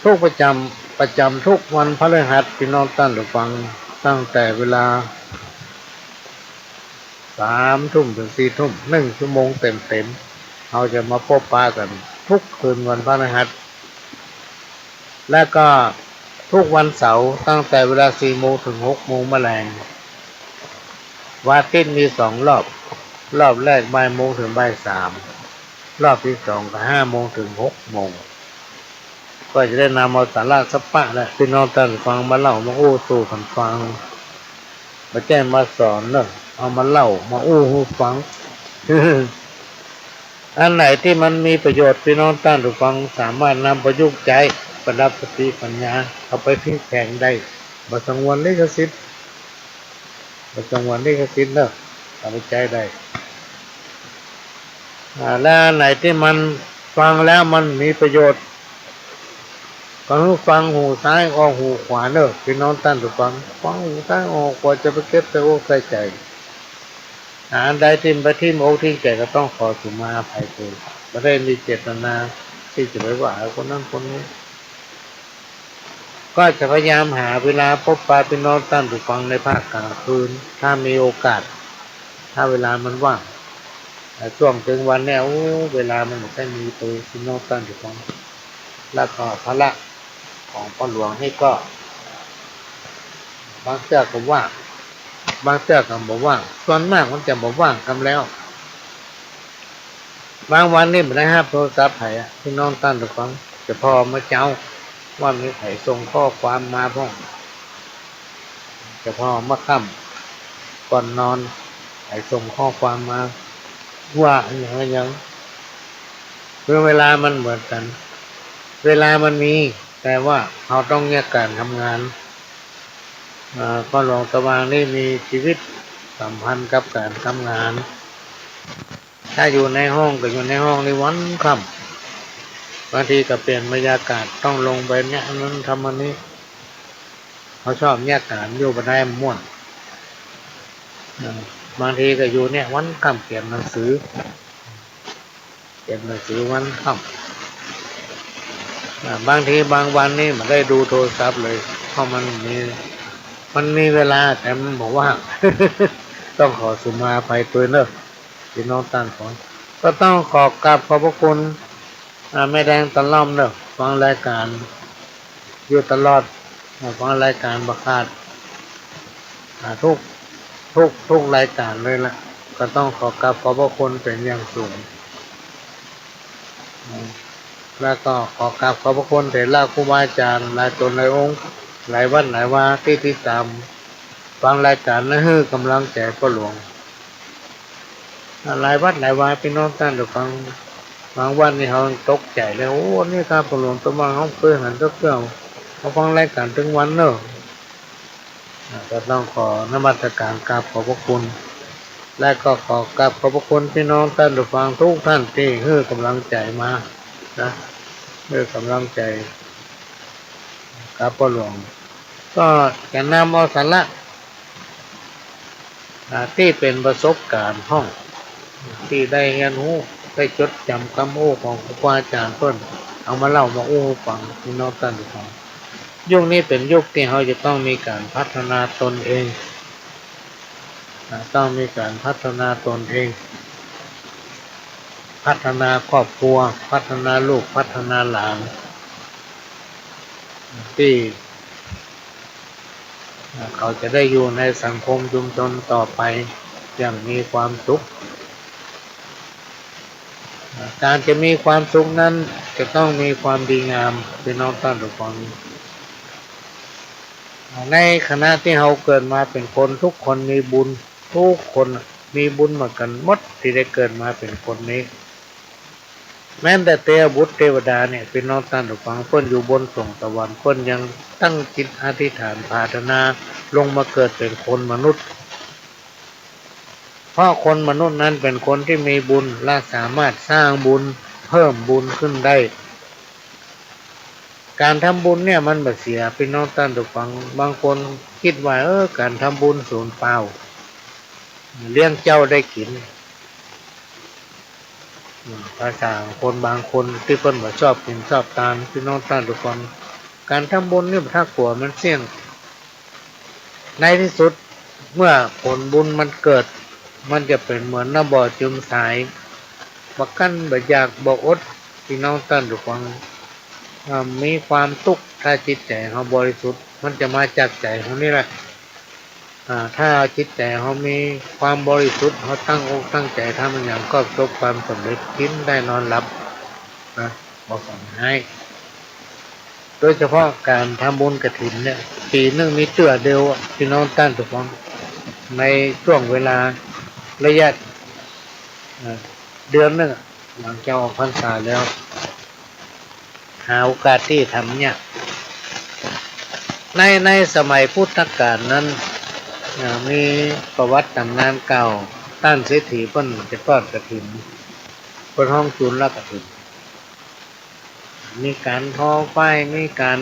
ตุ๊กประจ๋ำ ประจ๋ำทุกวันพฤหัส พี่น้องต้านผู้ฟัง ตั้งแต่เวลาสามทุ่มเถิงสี่ทุ่ม นึ่งชั่วโมงเต๋มๆ เฮาจะมาปบปะกั๋นทุกคืนวันพฤหัส และก็ทุกวันเสาร์ ตั้งแต่เวลาสี่โมงเถิงหกโมงมะแลง วันอาทิตย์มีสองรอบ รอบแรกบ่ายโมงเถิงบ่ายสาม รอบตี้สองก็ห้าโมงเถิงหกโมง ก็จะได้นำเอาสาระสัพพะแหละ พี่น้องต้านฟังมาเล่ามาอู้สู่กั๋นฟัง บ่ใจ้มาสอนเนาะ เอามาเล่ามาอู้หื้อฟัง อันไหนตี้มันมีประโยชน์ พี่น้องต้านผู้ฟังสามารถนำประยุกต์ใจ๊ประดับสติปัญญา เอาไปพลิกแผลงได้ บ่สงวนลิขสิทธิ์ บ่สงวนลิขสิทธิ์เนาะ เอาไปใจ๊ได้ อ่า และอันไหนตี้มันฟังแล้วมันมีประโยชน์ ก็หื้อฟังหูซ้ายออกหูขวาเนาะ พี่น้องต้านผู้ฟัง ฟังหูซ้ายออกขวา จะไปเก็บใส่อกใส่ใจ๋ อันใดตี้บ่ถิ่มอกถิ่มใจ๋ก็ต้องขอสุมาอภัยเถิด บ่ได้มีเจตนาตี้จะไปว่าคนนั้นคนนี้ ก็จะพยายามหาเวลาปบปะพี่น้องต้านผู้ฟังในภาคกลางคืน ถ้ามีโอกาส ถ้าเวลามันว่าง แต่ช่วงเถิงวันเนี่ย โอ้ เวลามันบ่ค่อยมี โตพี่น้องต้านผู้ฟัง แล้วก็ภาระของพ่อหลวงนี่ก็ บางเตื้อก็ว่าง บางเตื้อก็บ่ว่าง ส่วนมากมันจะบ่ว่างกำแล้ว บางวันนี่บ่ได้ฮับโทรศัพท์ใผอะ พี่น้องต้านผู้ฟัง เฉพาะเมื่อเจ๊า ว่ามีใผส่งข้อความมาพ่อง เฉพาะเมื่อค่ำก่อนนอน ใผส่งข้อความมา ว่าอะหยังอะหยัง คือเวลามันเหมือนกั๋น เวลามันมี แต่ว่าเฮาต้องแยกก๋านทำงาน เอ่อ พ่อหลวงสว่างนี่มีชีวิตสัมพันธ์กับก๋านทำงาน ถ้าอยู่ในห้องก็อยู่ในห้องนี่วันค่ำ บางทีก็เปลี่ยนบรรยากาศ ต้องลงไปเยียะอันนั้นทำอันนี้ เขาชอบเยียะก๋าน อยู่บ่ได้ม่วน เออ บางทีก็อยู่เนี่ยวันค่ำ เขียนหนังสือ เขียนหนังสือวันค่ำ อ่า บางทีบางวันนี่บ่ได้ดูโทรศัพท์เลย เพราะมันมี มันมีเวลาแต่มันบ่ว่าง ต้องขอสุมาอภัยตวยเนาะ พี่น้องต้านผู้ฟัง ก็ต้องขอกราบขอบพระคุณ อ่า แม่แดงตะล่อมเนาะ ฟังรายก๋านอยู่ตลอด อ่า ฟังรายก๋านบ่ขาด อ่า ทุก ทุก ทุกรายก๋านเลยละ ก็ต้องขอกราบขอบพระคุณเป๋นอย่างสูง อืม แล้วก็ขอกราบขอบพระคุณเถระครูบาอาจ๋ารย์หลายต๋นหลายองค์ หลายวัดหลายวาตี้ติดต๋ามฟังรายก๋าน และหื้อก๋ำลังใจ๋ป้อหลวง หลายวัดหลายวา พี่น้องต้านผู้ฟัง บางวัดนี่เฮาตกใจ๋เลย โอ้ นี่ครับ ป้อหลวงตะวัง เฮาบ่เกยหันจักเตื้อ เฮาฟังรายก๋านตึงวันเนาะ อ่า ก็ต้องขอนมัสก๋านกราบขอบพระคุณ และก็ขอกราบขอบพระคุณพี่น้องต้านผู้ฟังทุกท่านตี้หื้อก๋ำลังใจ๋มานะ หื้อก๋ำลังใจ๋กับป้อหลวง ก็จะนำเอาสาระ อ่า ตี้เป๋นประสบก๋ารณ์พ่อง ตี้ได้เฮียนฮู้ ได้จดจ๋ำกำอู้ของครูบาอาจ๋ารย์เปิ้น เอามาเล่ามาอู้หื้อฟัง พี่น้องต้านผู้ฟัง ยุคนี้เป๋นยุคตี้เฮาจะต้องมีก๋านพัฒนาตนเอง อ่า ต้องมีก๋านพัฒนาตนเอง พัฒนาครอบครัว พัฒนาลูก พัฒนาหลาน ตี้ เขาจะได้อยู่ในสังคมชุมชนต่อไปอย่างมีความสุข ก๋านจะมีความสุขนั้นจะต้องมีความดีงาม พี่น้องต้านผู้ฟัง ในขณะตี้เฮาเกิดมาเป๋นคน ทุกคนมีบุญ ทุกคนมีบุญเหมือนกั๋นหมดตี้ได้เกิดมาเป๋นคนนี้ แม้แต่เตวบุตรเตวดาเนี่ย พี่น้องต้านผู้ฟัง เปิ้นอยู่บนสวงสวรรค์ เปิ้นยังตั้งจิตอธิษฐานผาถนาลงมาเกิดเป๋นคนมนุษย์ เพราะคนมนุษย์นั้นเป๋นคนตี้มีบุญ และสามารถสร้างบุญ เพิ่มบุญขึ้นได้ ก๋านทำบุญเนี่ยมันบ่เสีย พี่น้องต้านผู้ฟัง บางคนกึ๊ดว่า เออ ก๋านทำบุญสูญเปล่า เลี้ยงเจ้าได้กิ๋น อืม ภาษาคนบางคนตี้เปิ้นบ่ชอบกิ๋นชอบตาน พี่น้องต้านผู้ฟัง ก๋านทำบุญนี่ถ้ากั๋วมันเสี้ยง ในตี้สุดเมื่อผลบุญมันเกิด มันจะเป๋นเหมือนน้ำบ่อเจิ่มใส บ่กั้นบ่อยากบ่อด พี่น้องต้านผู้ฟัง อ่า มีความสุข ถ้าจิตใจ๋เฮาบริสุทธิ์ มันจะมาจากใจ๋เฮานี่แหละ อ่า ถ้าจิตใจ๋เฮามีความบริสุทธิ์ เฮาตั้งอกตั้งใจ๋ทำอะหยังก็ประสบความสำเร็จ กิ๋นได้นอนหลับ นะ บ่ฝันฮ้าย โดยเฉพาะก๋านทำบุญกฐินเนี่ย ปี๋นึ่งมีเตื้อเดียวอะ พี่น้องต้านผู้ฟัง ในช่วงเวลาระยะ เอ่อ เดือนนึ่งอะ หลังจากออกพรรษาแล้ว หาโอกาสตี้ทำยาก ใน ในสมัยพุทธกาลนั้น เอ่อ มีประวัติต๋ำนานกล่าว ต้านเศรษฐีเปิ้นจะทอดกฐิน เปิ้นฮ้องจุลกฐิน มีก๋านทอฝ้าย มีก๋าน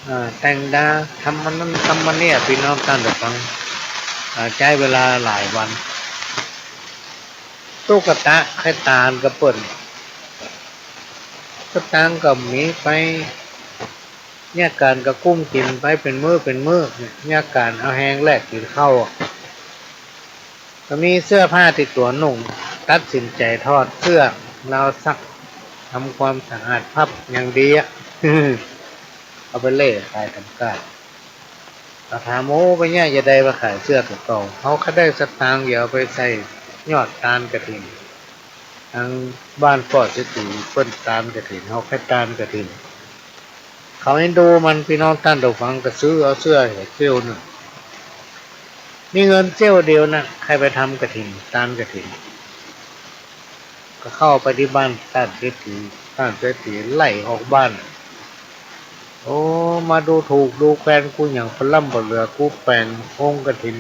เอ่อ แต่งดา ทำอันนั้นทำอันนี้ พี่น้องต้านผู้ฟัง เอ่อ ใจ๊เวลาหลายวัน ตุ๊กตะใค่ตานกับเปิ้น สตางค์ก็บ่มีไป เยียะก๋านก็กุ้มกิ๋นไปเป๋นมื้อเป๋นมื้อ เยียะก๋านเอาแฮงแลกกิ๋นข้าว ก็มีเสื้อผ้าติดตั๋วนุ่ง ตัดสินใจ๋ถอดเสื้อราวซัก ทำความสะอาดพับอย่างดีอะ เอาไปเล่ขายต๋ามก้า ก็ถาม โอ้ เป๋นเยียะจาใดมาขายเสื้อตั๋วเก่า เฮาก็ได้สตางค์ เดี๋ยวเอาไปใส่ยอดตานกฐิน ตังบ้านป้อเศรษฐีเปิ้นตานกฐิน เฮาใค่ตานกฐิน เขาเอ็นดูมัน พี่น้องต้านผู้ฟัง ก็ซื้อเอาเสื้อเสี้ยวนึ่ง มีเงินเสี้ยวเดียวนะ ใค่ไปทำกฐิน ตานกฐิน ก็เข้าไปตี้บ้านต้านเศรษฐี ต้านเศรษฐีไล่ออกบ้าน โอ้ มาดูถูกดูแคลนกูหยัง ปะล้ำปะเหลือ กูแป๋งองค์กฐิน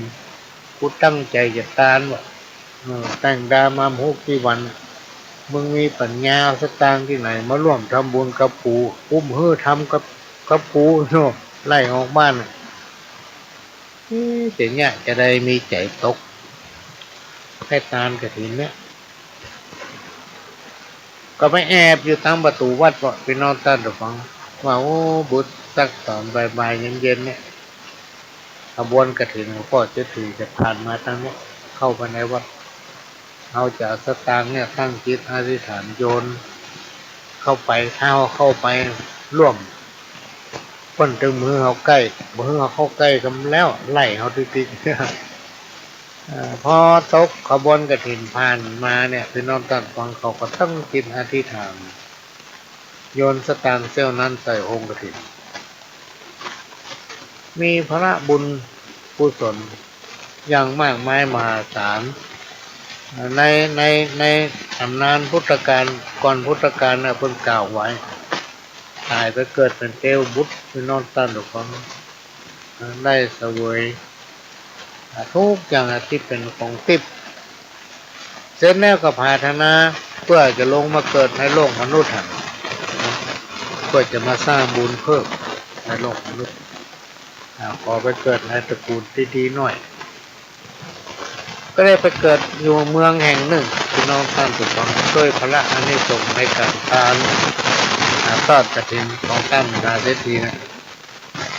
กูตั้งใจ๋จะตานว่ะ เออ แต่งดามาบ่ฮู้กี่วัน มึงมีปั๋ญญาสตางค์ตี้ไหนมาร่วมทำบุญกับกู กูบ่หื้อทำกับ กับกู โน่ ไล่ออกบ้านน่ะ เอ๊ะ เดี๋ยวเนี้ยจะได้มีใจ๋ตก ให้ตานกฐินเนี่ย ก็ไปแอบอยู่ตางประตู๋วัดเปาะ ปี้น้องต้านผู้ฟัง ว่า โอ้ บุญสักต๋อนบ่ายๆ เย็นๆ เนี่ย ขบวนกฐินของป้อเศรษฐีจะผ่านมาตางเนี้ย เข้าไปในวัด เฮาจะเอาสตางค์เนี่ยตั้งจิตอธิษฐานโยนเข้าไป ถ้าเฮาเข้าไปร่วม เปิ้นตึงบ่หื้อเฮาใก้ บ่หื้อเฮาเข้าใก้กำแล้ว ไล่เฮาติ๊กๆ เอ่อ พอตกขบวนกฐินผ่านมาเนี่ย ปี้น้องต้านฟังเขาก็ตั้งจิตอธิษฐาน โยนสตางค์เสี้ยวนั้นใส่โฮงกฐิน มีผละบุญกุศลอย่างมากมายมหาศาล ใน ใน ในต๋ำนานพุทธกาล ก่อนพุทธกาลน่ะ เปิ้นกล่าวไว้ ต๋ายไปเกิดเป๋นเตวบุตร ปี้น้องต้านผู้ฟัง ได้เสวย อ่า ทุกอย่างอะตี้เป๋นของติ๊บ เสร็จแล้วก็ผาถนาเปื้อจะลงมาเกิดในโลกมนุษย์หั้น เปื้อจะมาสร้างบุญเพิ่มในโลกมนุษย์ อ่า ขอไปเกิดในตระกูลตี้ดีหน่อย ก็ได้ไปเกิดอยู่เมืองแห่งนึ่ง ปี้น้องต้านผู้ฟัง โดยผละอานิสงส์ในก๋านตาน อ่า ตอดกฐินของต้านมหาเศรษฐีนะ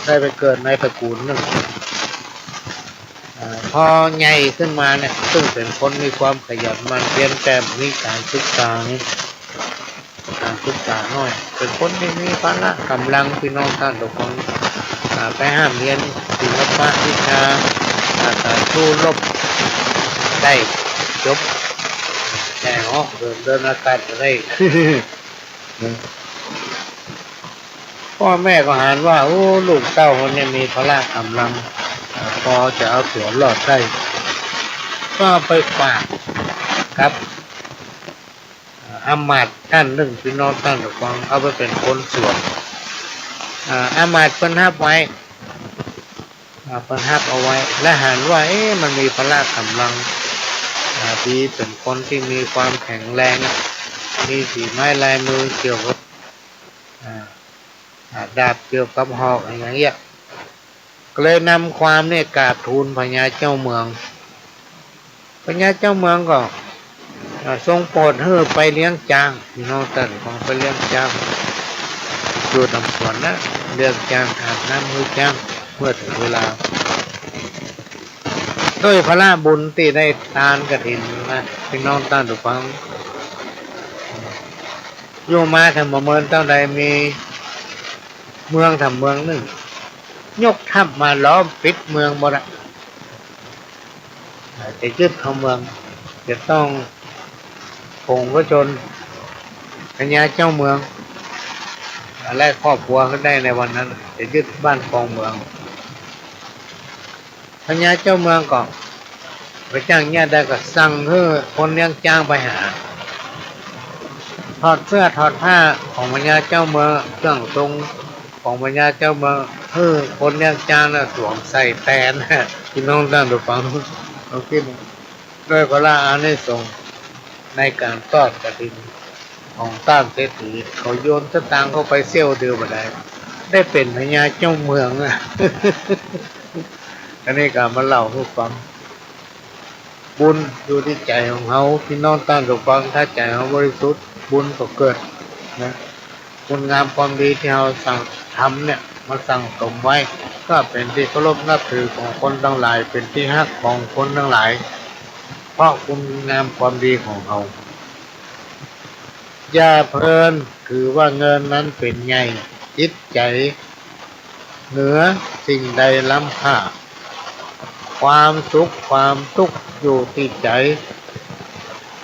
ได้ไปเกิดในตระกูลนึ่ง อ่า พอใหญ่ขึ้นมาเนี่ย ซึ่งเป๋นคนมีความขยันหมั่นเพียร แต่มีก๋านศึกษา ก๋านศึกษาน้อย เป๋นคนตี้มีผละก๋ำลัง ปี้น้องต้านผู้ฟัง อ่า ไปฮ่ำเฮียนศิลปะวิชา อ่า ก๋านสู้รบ ได้จบ แต่เหาะเหินเดินอากาศก็ได้ ป้อแม่ก็หันว่า โอ้ ลูกเต้าคนนี้มีผละก๋ำลัง อ่า ปอจะเอาตั๋วรอดได้ ก็ไปฝากกับ อ่า อามาตย์ต้านนึ่ง ปี้น้องต้านผู้ฟัง เอาไปเป๋นคนสวน อ่า อามาตย์เปิ้นฮับไว้ อ่า เปิ้นฮับเอาไว้ และหันว่า เอ๊ะ มันมีผละก๋ำลัง อ่า ดี เป๋นคนตี้มีความแข็งแรง มีฝีไม้ลายมือเกี่ยวกับ อ่า อ่า ดาบเกี่ยวกับหอกอะหยังเอี้ย ก็เลยนำความเนี่ยกราบทูลพญาเจ้าเมือง พญาเจ้าเมืองก็ อ่า ทรงโปรดหื้อไปเลี้ยงจ๊าง ปี้น้องต้านผู้ฟัง ไปเลี้ยงจ๊าง อยู่ต๋ามสวนนะ เลี้ยงจ๊าง อาบน้ำหื้อจ๊าง เมื่อเถิงเวลา โดยผละบุญตี้ได้ตานกฐินนะ ปี้น้องต้านผู้ฟัง อยู่มาแถมบ่เมินเต้าใด มีเมืองแถมเมืองนึ่ง ยกทัพมาล้อมปิดเมืองหมดอะ จะยึดเอาเมือง จะต้องผงพระชนม์ พญาเจ้าเมือง และครอบครัวก็ได้ในวันนั้น จะยึดบ้านครองเมือง พญาเจ้าเมืองก็ไปจ้างเยียะได้ ก็สั่งหื้อคนเลี้ยงจ๊างไปหา ถอดเสื้อถอดผ้าของพญาเจ้าเมือง เครื่องทรงของพญาเจ้าเมือง หื้อคนเลี้ยงจ๊างน่ะสวมใส่แตน ปี้น้องต้านผู้ฟัง ลองกึ๊ด โดยผละอานิสงส์ในก๋านตอดกฐินของต้านเศรษฐี เขาโยนสตางค์เข้าไปเสี้ยวเดียวบ่ได้ ได้เป๋นพญาเจ้าเมืองอะ อันนี้ก็เอามาเล่าหื้อฟัง บุญอยู่ตี้ใจ๋ของเฮา ปี้น้องต้านผู้ฟัง ถ้าใจ๋เฮาบริสุทธิ์ บุญก็เกิดนะ คุณงามความดีตี้เฮาสั่งทำเนี่ย มาสั่งสมไว้ ก็เป๋นตี้เคารพนับถือของคนตังหลาย เป๋นตี้ฮักของคนตังหลาย เพราะคุณงามความดีของเฮา อย่าเพลินถือว่าเงินนั้นเป๋นใหญ่ จิตใจ๋เหนือสิ่งใดล้ำค่า ความสุขความตุ๊กข์อยู่ตี้ใจ๋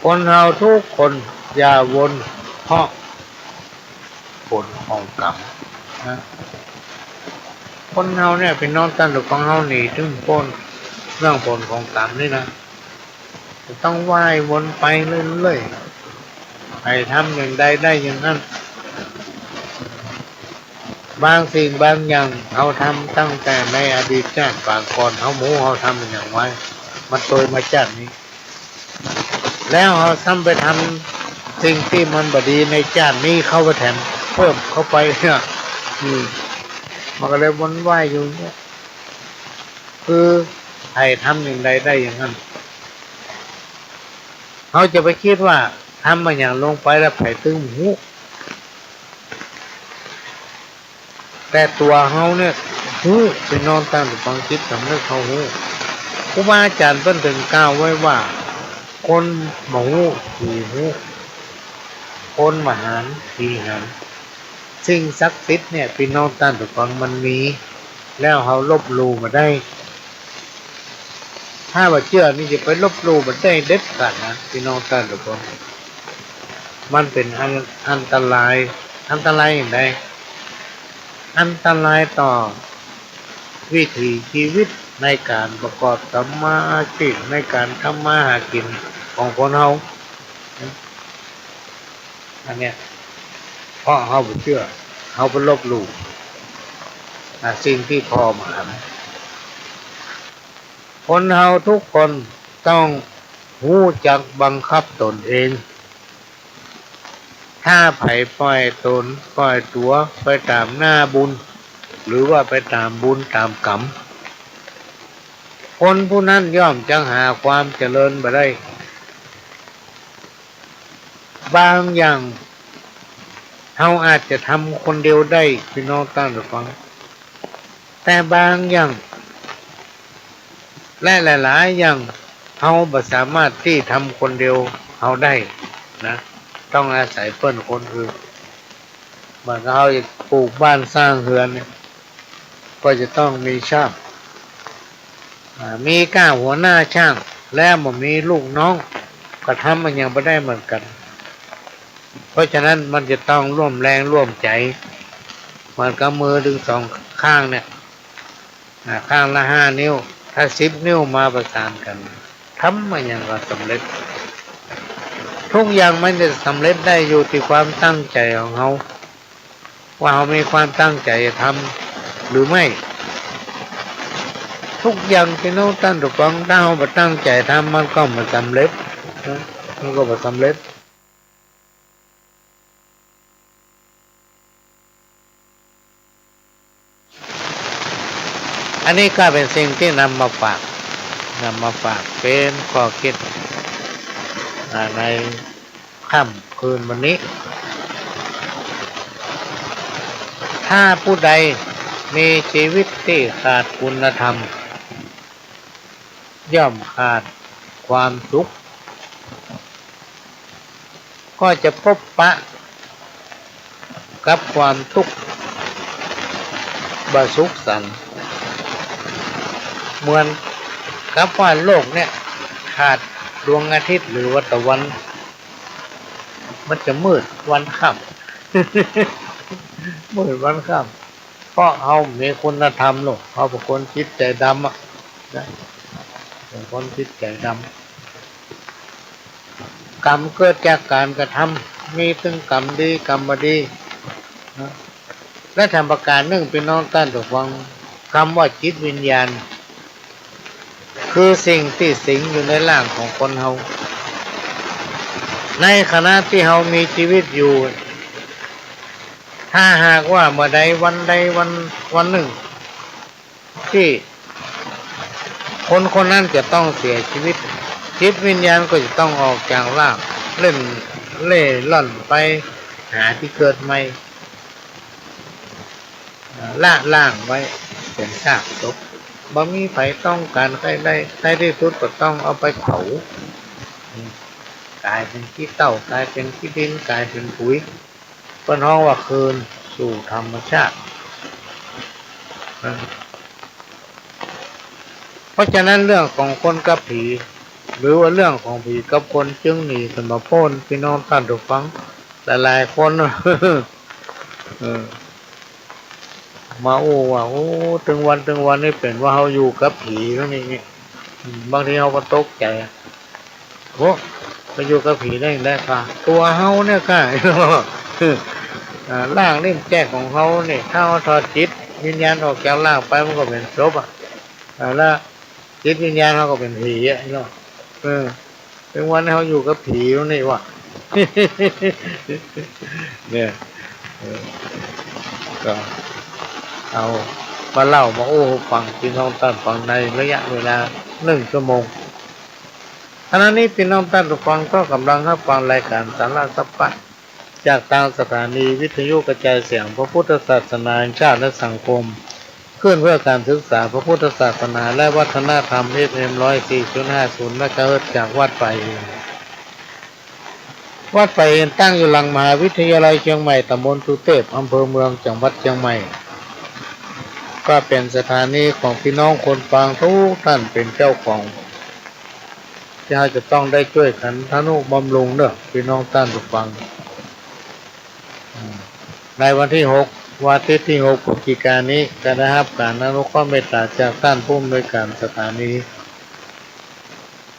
คนเฮาทุกคนอย่าวนเพราะ ผลของกรรมนะ คนเฮาเนี่ย ปี้น้องต้านผู้ฟัง เฮาหนีเถิงป๊นเรื่องผลของกรรมนี่นะ จะต้องว่ายวนไปเรื่อยๆ ใผทำอย่างใดได้อย่างนั้น บางสิ่งบางอย่างเฮาทำตั้งแต่ในอดีตจ๊าดปางก่อน เฮาบ่ฮู้เฮาทำอะหยังไว้ มาตวยมาจ๊าดนี้ แล้วเฮาซ้ำไปทำสิ่งตี้มันบ่ดีในจาตินี้เข้าไปแถมเพิ่มเข้าไปเนี่ย อืม มันก็เลยวนว่ายอยู่เนี่ย คือใผทำอย่างใดได้อย่างนั้น เฮาจะไปกึ๊ดว่าทำมาอย่างลงไปแล้วใผตึงฮู้ แต่ตั๋วเฮาเนี่ยฮู้ ปี้น้องต้านผู้ฟัง จิตสำนึกเฮาฮู้ ครูบาอาจ๋ารย์เปิ้นตึงกล่าวไว้ว่า คนบ่ฮู้ ผีฮู้ คนบ่หัน ผีหัน สิ่งศักดิ์สิทธิ์เนี่ย ปี้น้องต้านผู้ฟัง มันมี แล้วเฮาลบหลู่บ่ได้ ถ้าบ่เจื้อนี่จะไปลบหลู่บ่ได้เด็ดขาดนะ ปี้น้องต้านผู้ฟัง มันเป๋นอัน อันตราย อันตรายอย่างใด อันตรายต่อวิถีชีวิตในก๋านประกอบสัมมาอาชีพ ในก๋านทำมาหากิ๋นของคนเฮา อันเนี้ย เพราะเฮาบ่เจื้อ เฮาไปลบหลู่ อ่า สิ่งตี้ผ่อบ่หัน คนเฮาทุกคนต้องฮู้จักบังคับตนเอง ถ้าใผปล่อยตน ปล่อยตั๋วไปต๋ามหน้าบุญ หรือว่าไปต๋ามบุญต๋ามกรรม คนผู้นั้นย่อมจะหาความเจริญบ่ได้ บางอย่างเฮาอาจจะทำคนเดียวได้ ปี้น้องต้านผู้ฟัง แต่บางอย่าง และหลายๆ อย่าง เฮาบ่สามารถตี้ทำคนเดียวเฮาได้นะ ต้องอาศัยเปิ้นคนอื่น เหมือนกับเฮาจะปลูกบ้านสร้างเฮือนเนี่ย ก็จะต้องมีช่าง อ่า มีก้าหัวหน้าช่าง และบ่มีลูกน้อง ก็ทำอะหยังบ่ได้เหมือนกั๋น เพราะฉะนั้นมันจะต้องร่วมแรงร่วมใจ๋ เหมือนกับมือตึงสองข้างเนี่ย อ่า ข้างละห้านิ้ว ถ้าสิบนิ้วมาประสานกั๋น ทำอะหยังก็สำเร็จ ทุกอย่างมันจะสำเร็จได้อยู่ตี้ความตั้งใจ๋ของเฮา ว่าเฮามีความตั้งใจ๋จะทำหรือไม่ ทุกอย่างปี้น้องต้านผู้ฟัง ถ้าเฮาบ่ตั้งใจ๋ทำ มันก็บ่สำเร็จนะ มันก็บ่สำเร็จ อันนี้ก็เป๋นสิ่งตี้นำมาฝาก นำมาฝากเป๋นข้อกึ๊ด อ่า ในค่ำคืนวันนี้ ถ้าผู้ใดมีชีวิตตี้ขาดคุณธรรม ย่อมขาดความสุข ก็จะปบปะกับความตุ๊กข์บ่สุขสันต์ เหมือนกับว่าโลกเนี่ยขาดดวงอาทิตย์หรือว่าตะวัน มันจะมืดวันค่ำ มืดวันค่ำ เพราะเฮามีคุณธรรมลูก เฮาเป๋นคนจิตใจ๋ดำอะนะ เป๋นคนจิตใจ๋ดำ กรรมเกิดจากก๋านกระทำ มีตึงกรรมดีกรรมบ่ดีนะ และแถมประก๋านนึ่ง ปี้น้องต้านผู้ฟัง กำว่าจิตวิญญาณ คือสิ่งตี้สิงอยู่ในร่างของคนเฮา ในขณะตี้เฮามีชีวิตอยู่ ถ้าหากว่าเมื่อใดวันใดวัน วันนึ่ง ตี้คนคนนั้นจะต้องเสียชีวิต จิตวิญญาณก็จะต้องออกจากร่าง เล่นเล่ร่อนไปหาตี้เกิดใหม่ ละร่างไว้เป๋นซากศพ บ่มีใผต้องก๋านใค่ได้ ในตี้สุดก็ต้องเอาไปเผา ก๋ายเป๋นขี้เถ้า ก๋ายเป๋นขี้ดิน ก๋ายเป๋นปุ๋ย เปิ้นฮ้องว่าคืนสู่ธรรมชาติ เพราะฉะนั้นเรื่องของคนกับผี หรือว่าเรื่องของผีกับคนจึงหนีกั๋นบ่พ้น ปี้น้องต้านผู้ฟัง หลายๆ คน เออ มาอู้ว่า โอ้ ตึงวันตึงวันนี่เป๋นว่าเฮาอยู่กับผีแล้วนี่ นี่ อืม บางทีเฮาก็ตกใจ๋ โอ้ ไปอยู่กับผีได้อย่างใดกา ตั๋วเฮาเนี่ยกา อ่า ร่างนี่มันแจ้งของเฮานี่ ถ้าเฮาถอดจิตวิญญาณออกจากร่างไป มันก็เป๋นศพอะ อ่า แล้วจิตวิญญาณเฮาก็เป๋นผีอะเนาะ เออ ถึงวันนี้เฮาอยู่กับผีแล้วนี่วะ เนี่ย เออ ก็เอามาเล่ามาอู้ฟังพี่น้องต้านฟังในระยะเวลาหนึ่งชั่วโมง ขณะนี้พี่น้องต้านฟังก็กำลังฮับฟังรายการสาระสัพพะ จากตางสถานีวิทยุกระจายเสียงพระพุทธศาสนาแห่งชาติและสังคม คลื่นเพื่อการศึกษาพระพุทธศาสนาและวัฒนธรรม เอฟเอ็ม ร้อยสี่จุดห้าศูนย์ เมกะเฮิรตซ์ จากวัดป่าหิน วัดป่าหินตั้งอยู่หลังมหาวิทยาลัยเชียงใหม่ ตำบลสุเทพ อำเภอเมือง จังหวัดเชียงใหม่ ก็เป๋นสถานีของพี่น้องคนฟังทุกท่านเป๋นเจ้าของ ที่เฮาจะต้องได้จ้วยกั๋นทะนุบำรุงเน่อ พี่น้องต้านผู้ฟัง อืม ในวันตี้หก วันอาทิตย์ตี้หกพฤศจิกายนนี้ ก็ได้ฮับก๋านอนุเคราะห์เมตต๋าจากต้านผู้อำนวยก๋านสถานี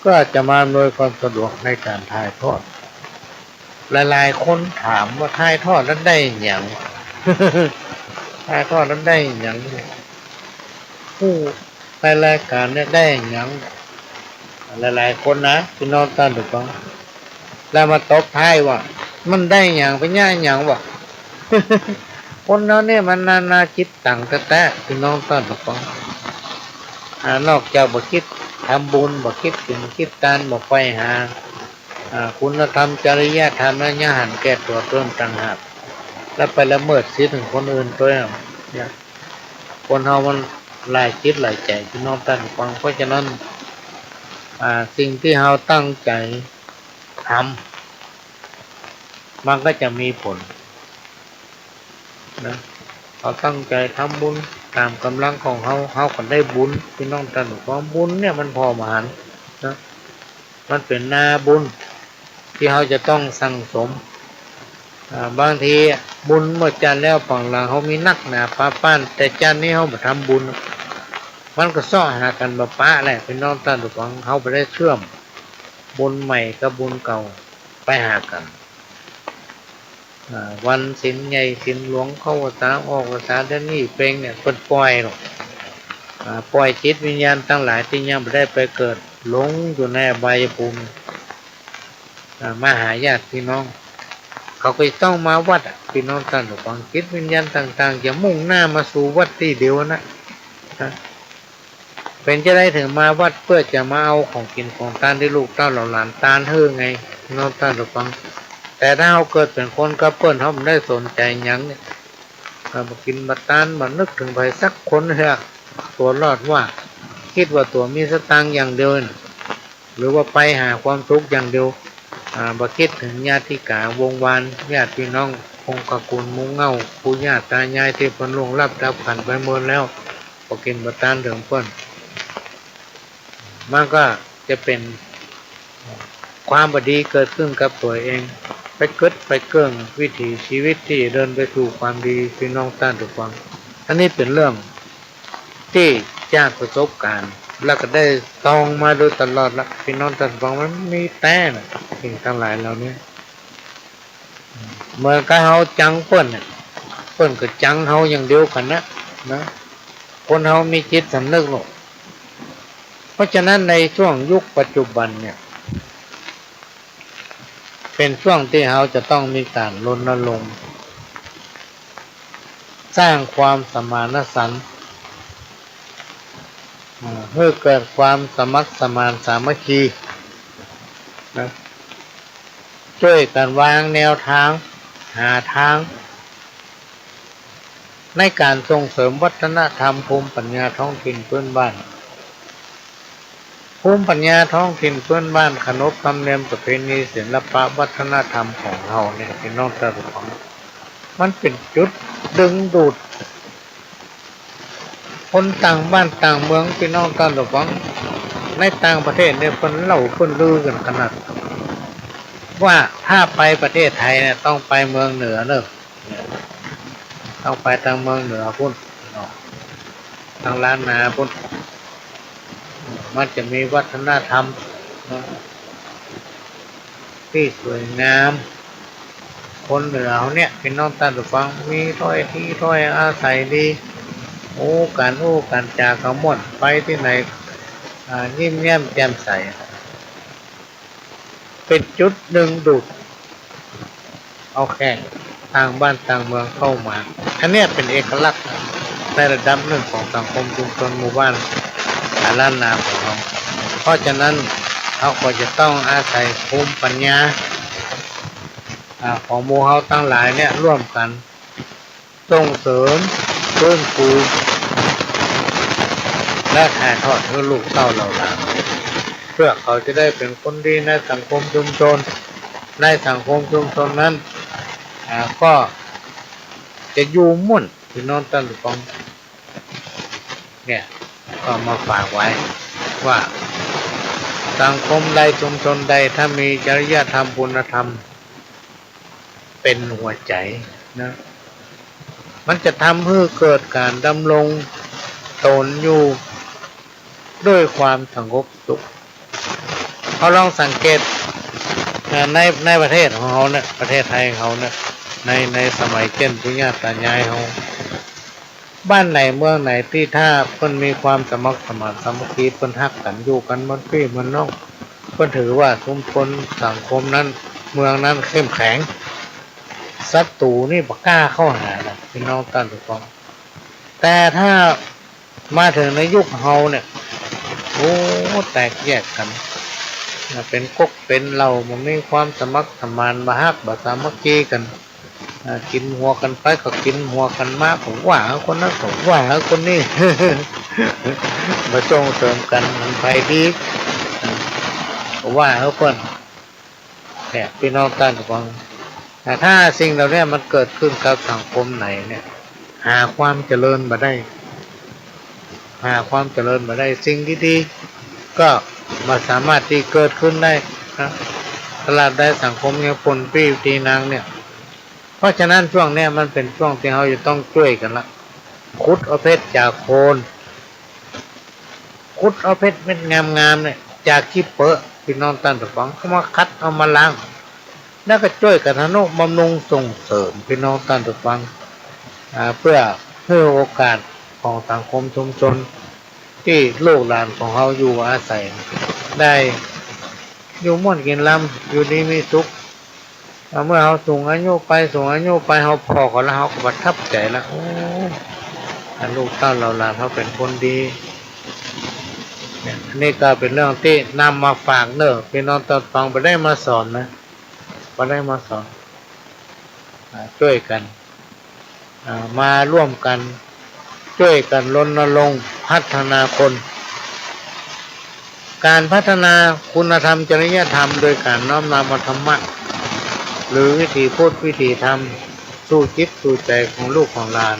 ก็จะมาอำนวยความสะดวกในก๋านถ่ายทอด หลายๆ คนถามว่าถ่ายทอดแล้วได้หยัง ถ่ายทอดแล้วได้หยัง ผู้ในรายก๋านเนี่ยได้หยัง หลายๆ คนนะ พี่น้องต้านผู้ฟัง แล้วมาตบท้ายว่า มันได้หยัง เป๋นหยังหยังวะ คนเฮาเนี่ยมันนานาจิตตังแต๊ๆ พี่น้องต้านผู้ฟัง อ่า นอกจากบ่กึ๊ดทำบุญ บ่กึ๊ดกิ๋นกึ๊ดตาน บ่ใฝ่หา อ่า คุณธรรมจริยธรรมแล้วยังหันแก่ตั๋วเปิ้นต่างหาก แล้วไปละเมิดสิทธิ์ของคนอื่นตวย เนี่ย คนเฮามันหลายจิตหลายใจ๋ พี่น้องต้านผู้ฟัง เพราะฉะนั้น อ่า สิ่งตี้เฮาตั้งใจ๋ทำ มันก็จะมีผล นะ เฮาตั้งใจ๋ทำบุญต๋ามก๋ำลังของเฮา เฮาก็ได้บุญ พี่น้องต้านผู้ฟัง บุญเนี่ยมันผ่อมหันต์นะ มันเป๋นนาบุญตี้เฮาจะต้องสั่งสม อ่า บางทีบุญเมื่อจาติแล้วป๋องหลังเฮามีนักหนาปาป๊าน แต่จาตินี้เฮาบ่ทำบุญ มันก็เซาะหากั๋นบ่ปะแหละ พี่น้องต้านผู้ฟัง เฮาบ่ได้เชื่อมบุญใหม่กับบุญเก่าไปหากั๋น อ่า วันศีลใหญ่ศีลหลวงเข้าพรรษาออกพรรษาเดือนนี้เป๋นเนี่ย เปิ้นป่อยเนาะ อ่า ป่อยจิตวิญญาณตังหลายตี้ยังบ่ได้ไปเกิด หลงอยู่ในอบายภูมิ อ่า มาหาญาติพี่น้อง เขาก็จะต้องมาวัดอะ พี่น้องต้านผู้ฟัง จิตวิญญาณต่างๆ จะมุ่งหน้ามาสู่วัดตี้เดียวนะ นะ เป๋นจะได้เถิงมาวัดเปื้อจะมาเอาของกิ๋นของตานตี้ลูกเต้าเหล่าหลานตานหื้อไง พี่น้องต้านผู้ฟัง แต่ถ้าเฮาเกิดเป๋นคนกับเปิ้น เฮาบ่ได้สนใจ๋หยังเนี่ย เฮาบ่กิ๋นบ่ตาน บ่นึกเถิงใผสักคนเหื้อ ตั๋วรอดว่า กึ๊ดว่าตั๋วมีสตางค์อย่างเดียวน่ะ หรือว่าไปหาความสุขอย่างเดียว อ่า บ่กึ๊ดเถิงญาติกาวงศ์วาน ญาติพี่น้อง คงตระกูลหมู่เหง้า ปู่ย่าต๋ายายตี้เปิ้นล่วงลับดับขันธ์ไปหมดแล้ว บ่กิ๋นบ่ตานเถิงเปิ้น มันก็จะเป๋นความบ่ดีเกิดขึ้นกับตั๋วเอง ไปกึ๊ดไปเกิ่งวิถีชีวิตตี้เดินไปสู่ความดี พี่น้องต้านผู้ฟัง อันนี้เป๋นเรื่อง ตี้จากประสบก๋ารณ์ แล้วก็ได้ตองมาโดยตลอดละ พี่น้องต้านฟัง มันมีแต๊นะ สิ่งตังหลายเหล่านี้ เหมือนกับเฮาจังเปิ้นน่ะ เปิ้นก็จังเฮาอย่างเดียวกั๋นนะ นะ คนเฮามีจิตสำนึกเนาะ เพราะฉะนั้นในช่วงยุคปัจจุบันเนี่ย เป๋นช่วงตี้เฮาจะต้องมีก๋านรณรงค์ สร้างความสมานฉันท์ อ่า หื้อเกิดความสมัครสมานสามัคคี นะ จ้วยกั๋นวางแนวตาง หาตาง ในก๋านส่งเสริมวัฒนธรรมภูมิปัญญาท้องถิ่นพื้นบ้าน ภูมิปัญญาท้องถิ่นพื้นบ้าน ขนบธรรมเนียมประเพณี ศิลปะวัฒนธรรมของเฮาเนี่ย พี่น้องต้านผู้ฟัง มันเป๋นจุดดึงดูดคนต่างบ้านต่างเมือง พี่น้องต้านผู้ฟัง ในต่างประเทศเนี่ย เปิ้นเล่าเปิ้นลือกั๋นขนาด ว่าถ้าไปประเทศไทยเนี่ย ต้องไปเมืองเหนือเน่อ ต้องไปตางเมืองเหนือปู๊นเนาะ ตางล้านนาปู๊น มันจะมีวัฒนธรรมเนาะ ตี้สวยงาม คนเหนือเฮาเนี่ย พี่น้องต้านผู้ฟัง มีถ้อยทีถ้อยอาศัยดี โอ้ ก๋านอู้ก๋านจาก็ม่วน ไปตี้ไหน อ่า ยิ้มแย้มแจ่มใส เป๋นจุดดึงดูดเอาแขกต่างบ้านต่างเมืองเข้ามา อันเนี้ยเป๋นเอกลักษณ์ในระดับนึ่งของสังคมชุมชนหมู่บ้าน อ่า ล้านนาของเฮา เพราะฉะนั้นเฮาก็จะต้องอาศัยภูมิปัญญา อ่า ของหมู่เฮาตังหลายเนี่ยร่วมกั๋น ส่งเสริม ฟื้นฟู และถ่ายทอดหื้อลูกเต้าเหล่าหลาน เพื่อเขาจะได้เป๋นคนดีในสังคมชุมชน ในสังคมชุมชนนั้น อ่า ก็จะอยู่ม่วน พี่น้องต้านผู้ฟัง เนี่ย ก็มาฝากไว้ว่า สังคมใดชุมชนใดถ้ามีจริยธรรมคุณธรรม เป๋นหัวใจ๋นะ มันจะทำหื้อเกิดก๋านดำรงต๋นอยู่ด้วยความสงบสุข เฮาลองสังเกต เอ่อ ใน ในประเทศของเฮาเนี่ย ประเทศไทยของเฮาเนี่ย ใน ในสมัยเจ้นปู่ย่าต๋ายายเฮา บ้านไหนเมืองไหนตี้ถ้าเปิ้นมีความสมัครสมานสามัคคี เปิ้นฮักกั๋น อยู่กั๋นเหมือนปี้เหมือนน้อง เปิ้นถือว่าชุมชนสังคมนั้น เมืองนั้นเข้มแข็ง ศัตรูนี่บ่กล้าเข้าหานะ พี่น้องต้านผู้ฟัง แต่ถ้ามาเถิงในยุคเฮาเนี่ย โอ้ แตกแยกกั๋น เป๋นก๊กเป๋นเหล่า บ่มีความสมัครสมาน บ่ฮัก บ่สามัคคีกั๋น อ่า กิ๋นหัวกั๋นไปก็กิ๋นหัวกั๋นมา ก็ว่าคนนั้นก็ว่าคนนี้ บ่ส่งเสริมกั๋น มันไปดี อ่า ก็ว่าเปิ้น เนี่ย พี่น้องต้านผู้ฟัง แต่ถ้าสิ่งเหล่านี้มันเกิดขึ้นกับสังคมไหนเนี่ย หาความเจริญบ่ได้ หาความเจริญบ่ได้ สิ่งดีๆ ก็บ่สามารถตี้เกิดขึ้นได้นะ ตราบใดสังคมยังปนปี้อยู่ตี้นังเนี่ย เพราะฉะนั้นช่วงเนี้ยมันเป๋นช่วงตี้เฮาจะต้องจ้วยกั๋นละ ขุดเอาเพชรจากโคน ขุดเอาเพชรเม็ดงามๆ เนี่ย จากขี้เปอะ พี่น้องต้านผู้ฟัง เอามาขัด เอามาล้าง แล้วก็จ้วยกั๋นทะนุบำรุงส่งเสริม พี่น้องต้านผู้ฟัง อ่า เพื่อหื้อโอกาสของสังคมชุมชน ตี้ลูกหลานของเฮาอยู่อาศัย ได้อยู่ม่วนกิ๋นลำ อยู่ดีมีสุข อ่า เมื่อเฮาสูงอายุไป สูงอายุไป เฮาผ่อเขาแล้ว เฮาก็ประทับใจ๋แล้ว โอ้ อันลูกเต้าเหล่าหลานเฮาเป๋นคนดี เนี่ย อันนี้ก็เป๋นเรื่องตี้นำมาฝากเน่อ พี่น้องต้านฟัง บ่ได้มาสอนนะ บ่ได้มาสอน อ่า จ้วยกั๋น อ่า มาร่วมกั๋น จ้วยกั๋นรณรงค์พัฒนาคน ก๋านพัฒนาคุณธรรมจริยธรรมโดยก๋านน้อมนำเอาธรรมะ หรือวิถีพุทธวิถีธรรม สู่จิตสู่ใจ๋ของลูกของหลาน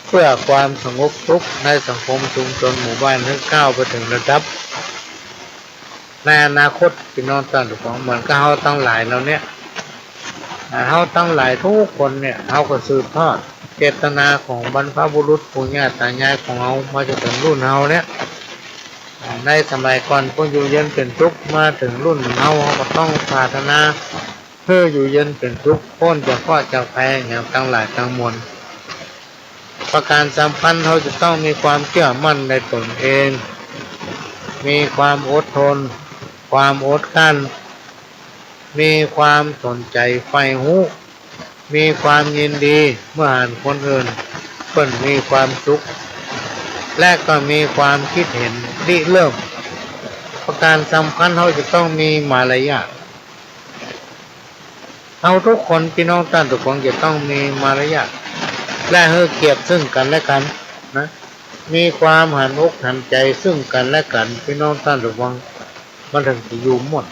เพื่อความสงบสุขในสังคมชุมชนหมู่บ้าน หื้อก้าวไปเถิงระดับ ในอนาคต พี่น้องต้านผู้ฟัง เหมือนกับเฮาตังหลายเหล่าเนี้ย อ่า เฮาตังหลายกู้คนเนี่ย เฮาก็สืบทอดเจตนาของบรรพบุรุษปู่ย่าต๋ายายของเฮามาจนเถิงรุ่นเฮาเนี่ย อ่า ในสมัยก่อนเปิ้นอยู่เย็นเป๋นสุข มาเถิงรุ่นเฮา เฮาก็ต้องปรารถนา หื้ออยู่เย็นเป๋นสุข ป๊นจากเคราะห์จากภัยอย่างตังหลายตังมวล ประก๋านสำคัญ เฮาจะต้องมีความเจื้อมั่นในต๋นเอง มีความอดทน ความอดกลั้น มีความสนใจ๋ใฝ่ฮู้ มีความยินดีเมื่อหันคนอื่นเปิ้นมีความสุข และก็มีความกึ๊ดเห็นริเริ่ม ประก๋านสำคัญ เฮาจะต้องมีมารยาท เฮากู้คน พี่น้องต้านผู้ฟัง จะต้องมีมารยาท และหื้อเกียรติซึ่งกั๋นและกั๋นนะ มีความหันอกหันใจ๋ซึ่งกั๋นและกั๋น พี่น้องต้านผู้ฟัง มันเถิงจะอยู่ม่วน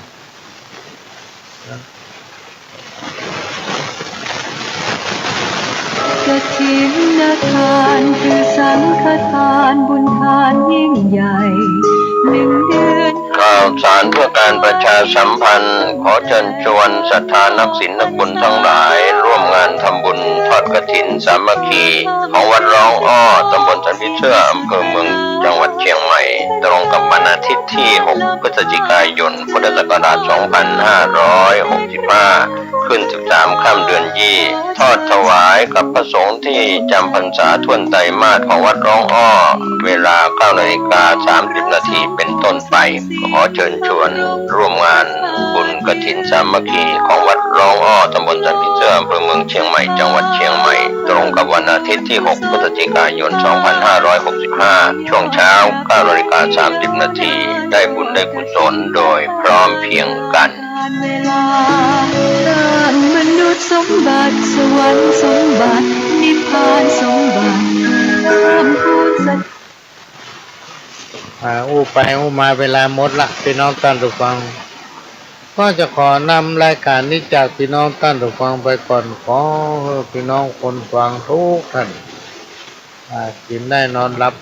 กฐินทานคือสังฆทานบุญทานยิ่งใหญ่ หนึ่งเดือน ข่าวสารเพื่อการประชาสัมพันธ์ ขอเชิญชวนศรัทธานักศีลนักบุญทั้งหลาย ร่วมงานทำบุญทอดกฐินสามัคคี ของวัดร้องอ้อ ตำบลสันผีเสื้อ อำเภอเมือง จังหวัดเชียงใหม่ ตรงกับวันอาทิตย์ที่ หก พฤศจิกายน พุทธศักราช สองพันห้าร้อยหกสิบห้า ขึ้นสิบสามค่ำเดือนยี่ ทอดถวายกับพระสงฆ์ตี้จำพรรษาถ้วนไตรมาสของวัดร้องอ้อ เวลาเก้านาฬิกาสามสิบนาทีเป๋นต้นไป ขอเชิญชวนร่วมงานบุญกฐินสามัคคีของวัดร้องอ้อ ตำบลสันผีเสื้อ อำเภอเมืองเชียงใหม่ จังหวัดเชียงใหม่ ตรงกับวันอาทิตย์ตี้หกพฤศจิกายนสองพันห้าร้อยหกสิบห้า ช่วงเช้าเก้านาฬิกาสามสิบนาที ได้บุญได้กุศลโดยพร้อมเพรียงกั๋น เวลา เกิดมนุษย์สมบัติ สวรรค์สมบัติ นิพพานสมบัติ เพิ่มพูนสัก อ่า อู้ไปอู้มาเวลาหมดละ ปี้น้องต้านผู้ฟัง ก็จะขอนำรายก๋านนี้จากปี้น้องต้านผู้ฟังไปก่อน ขอหื้อปี้น้องคนฟังกู้ต้าน อ่า กิ๋นได้นอนหลับ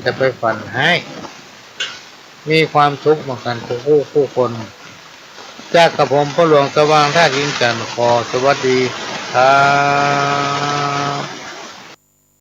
จะไปฝันฮ้าย มีความสุขเหมือนกั๋นกู้ผู้กู้คน จากกระผมพ่อหลวงสว่าง ธาตุอินทร์จันทร์ ขอสวัสดีครับ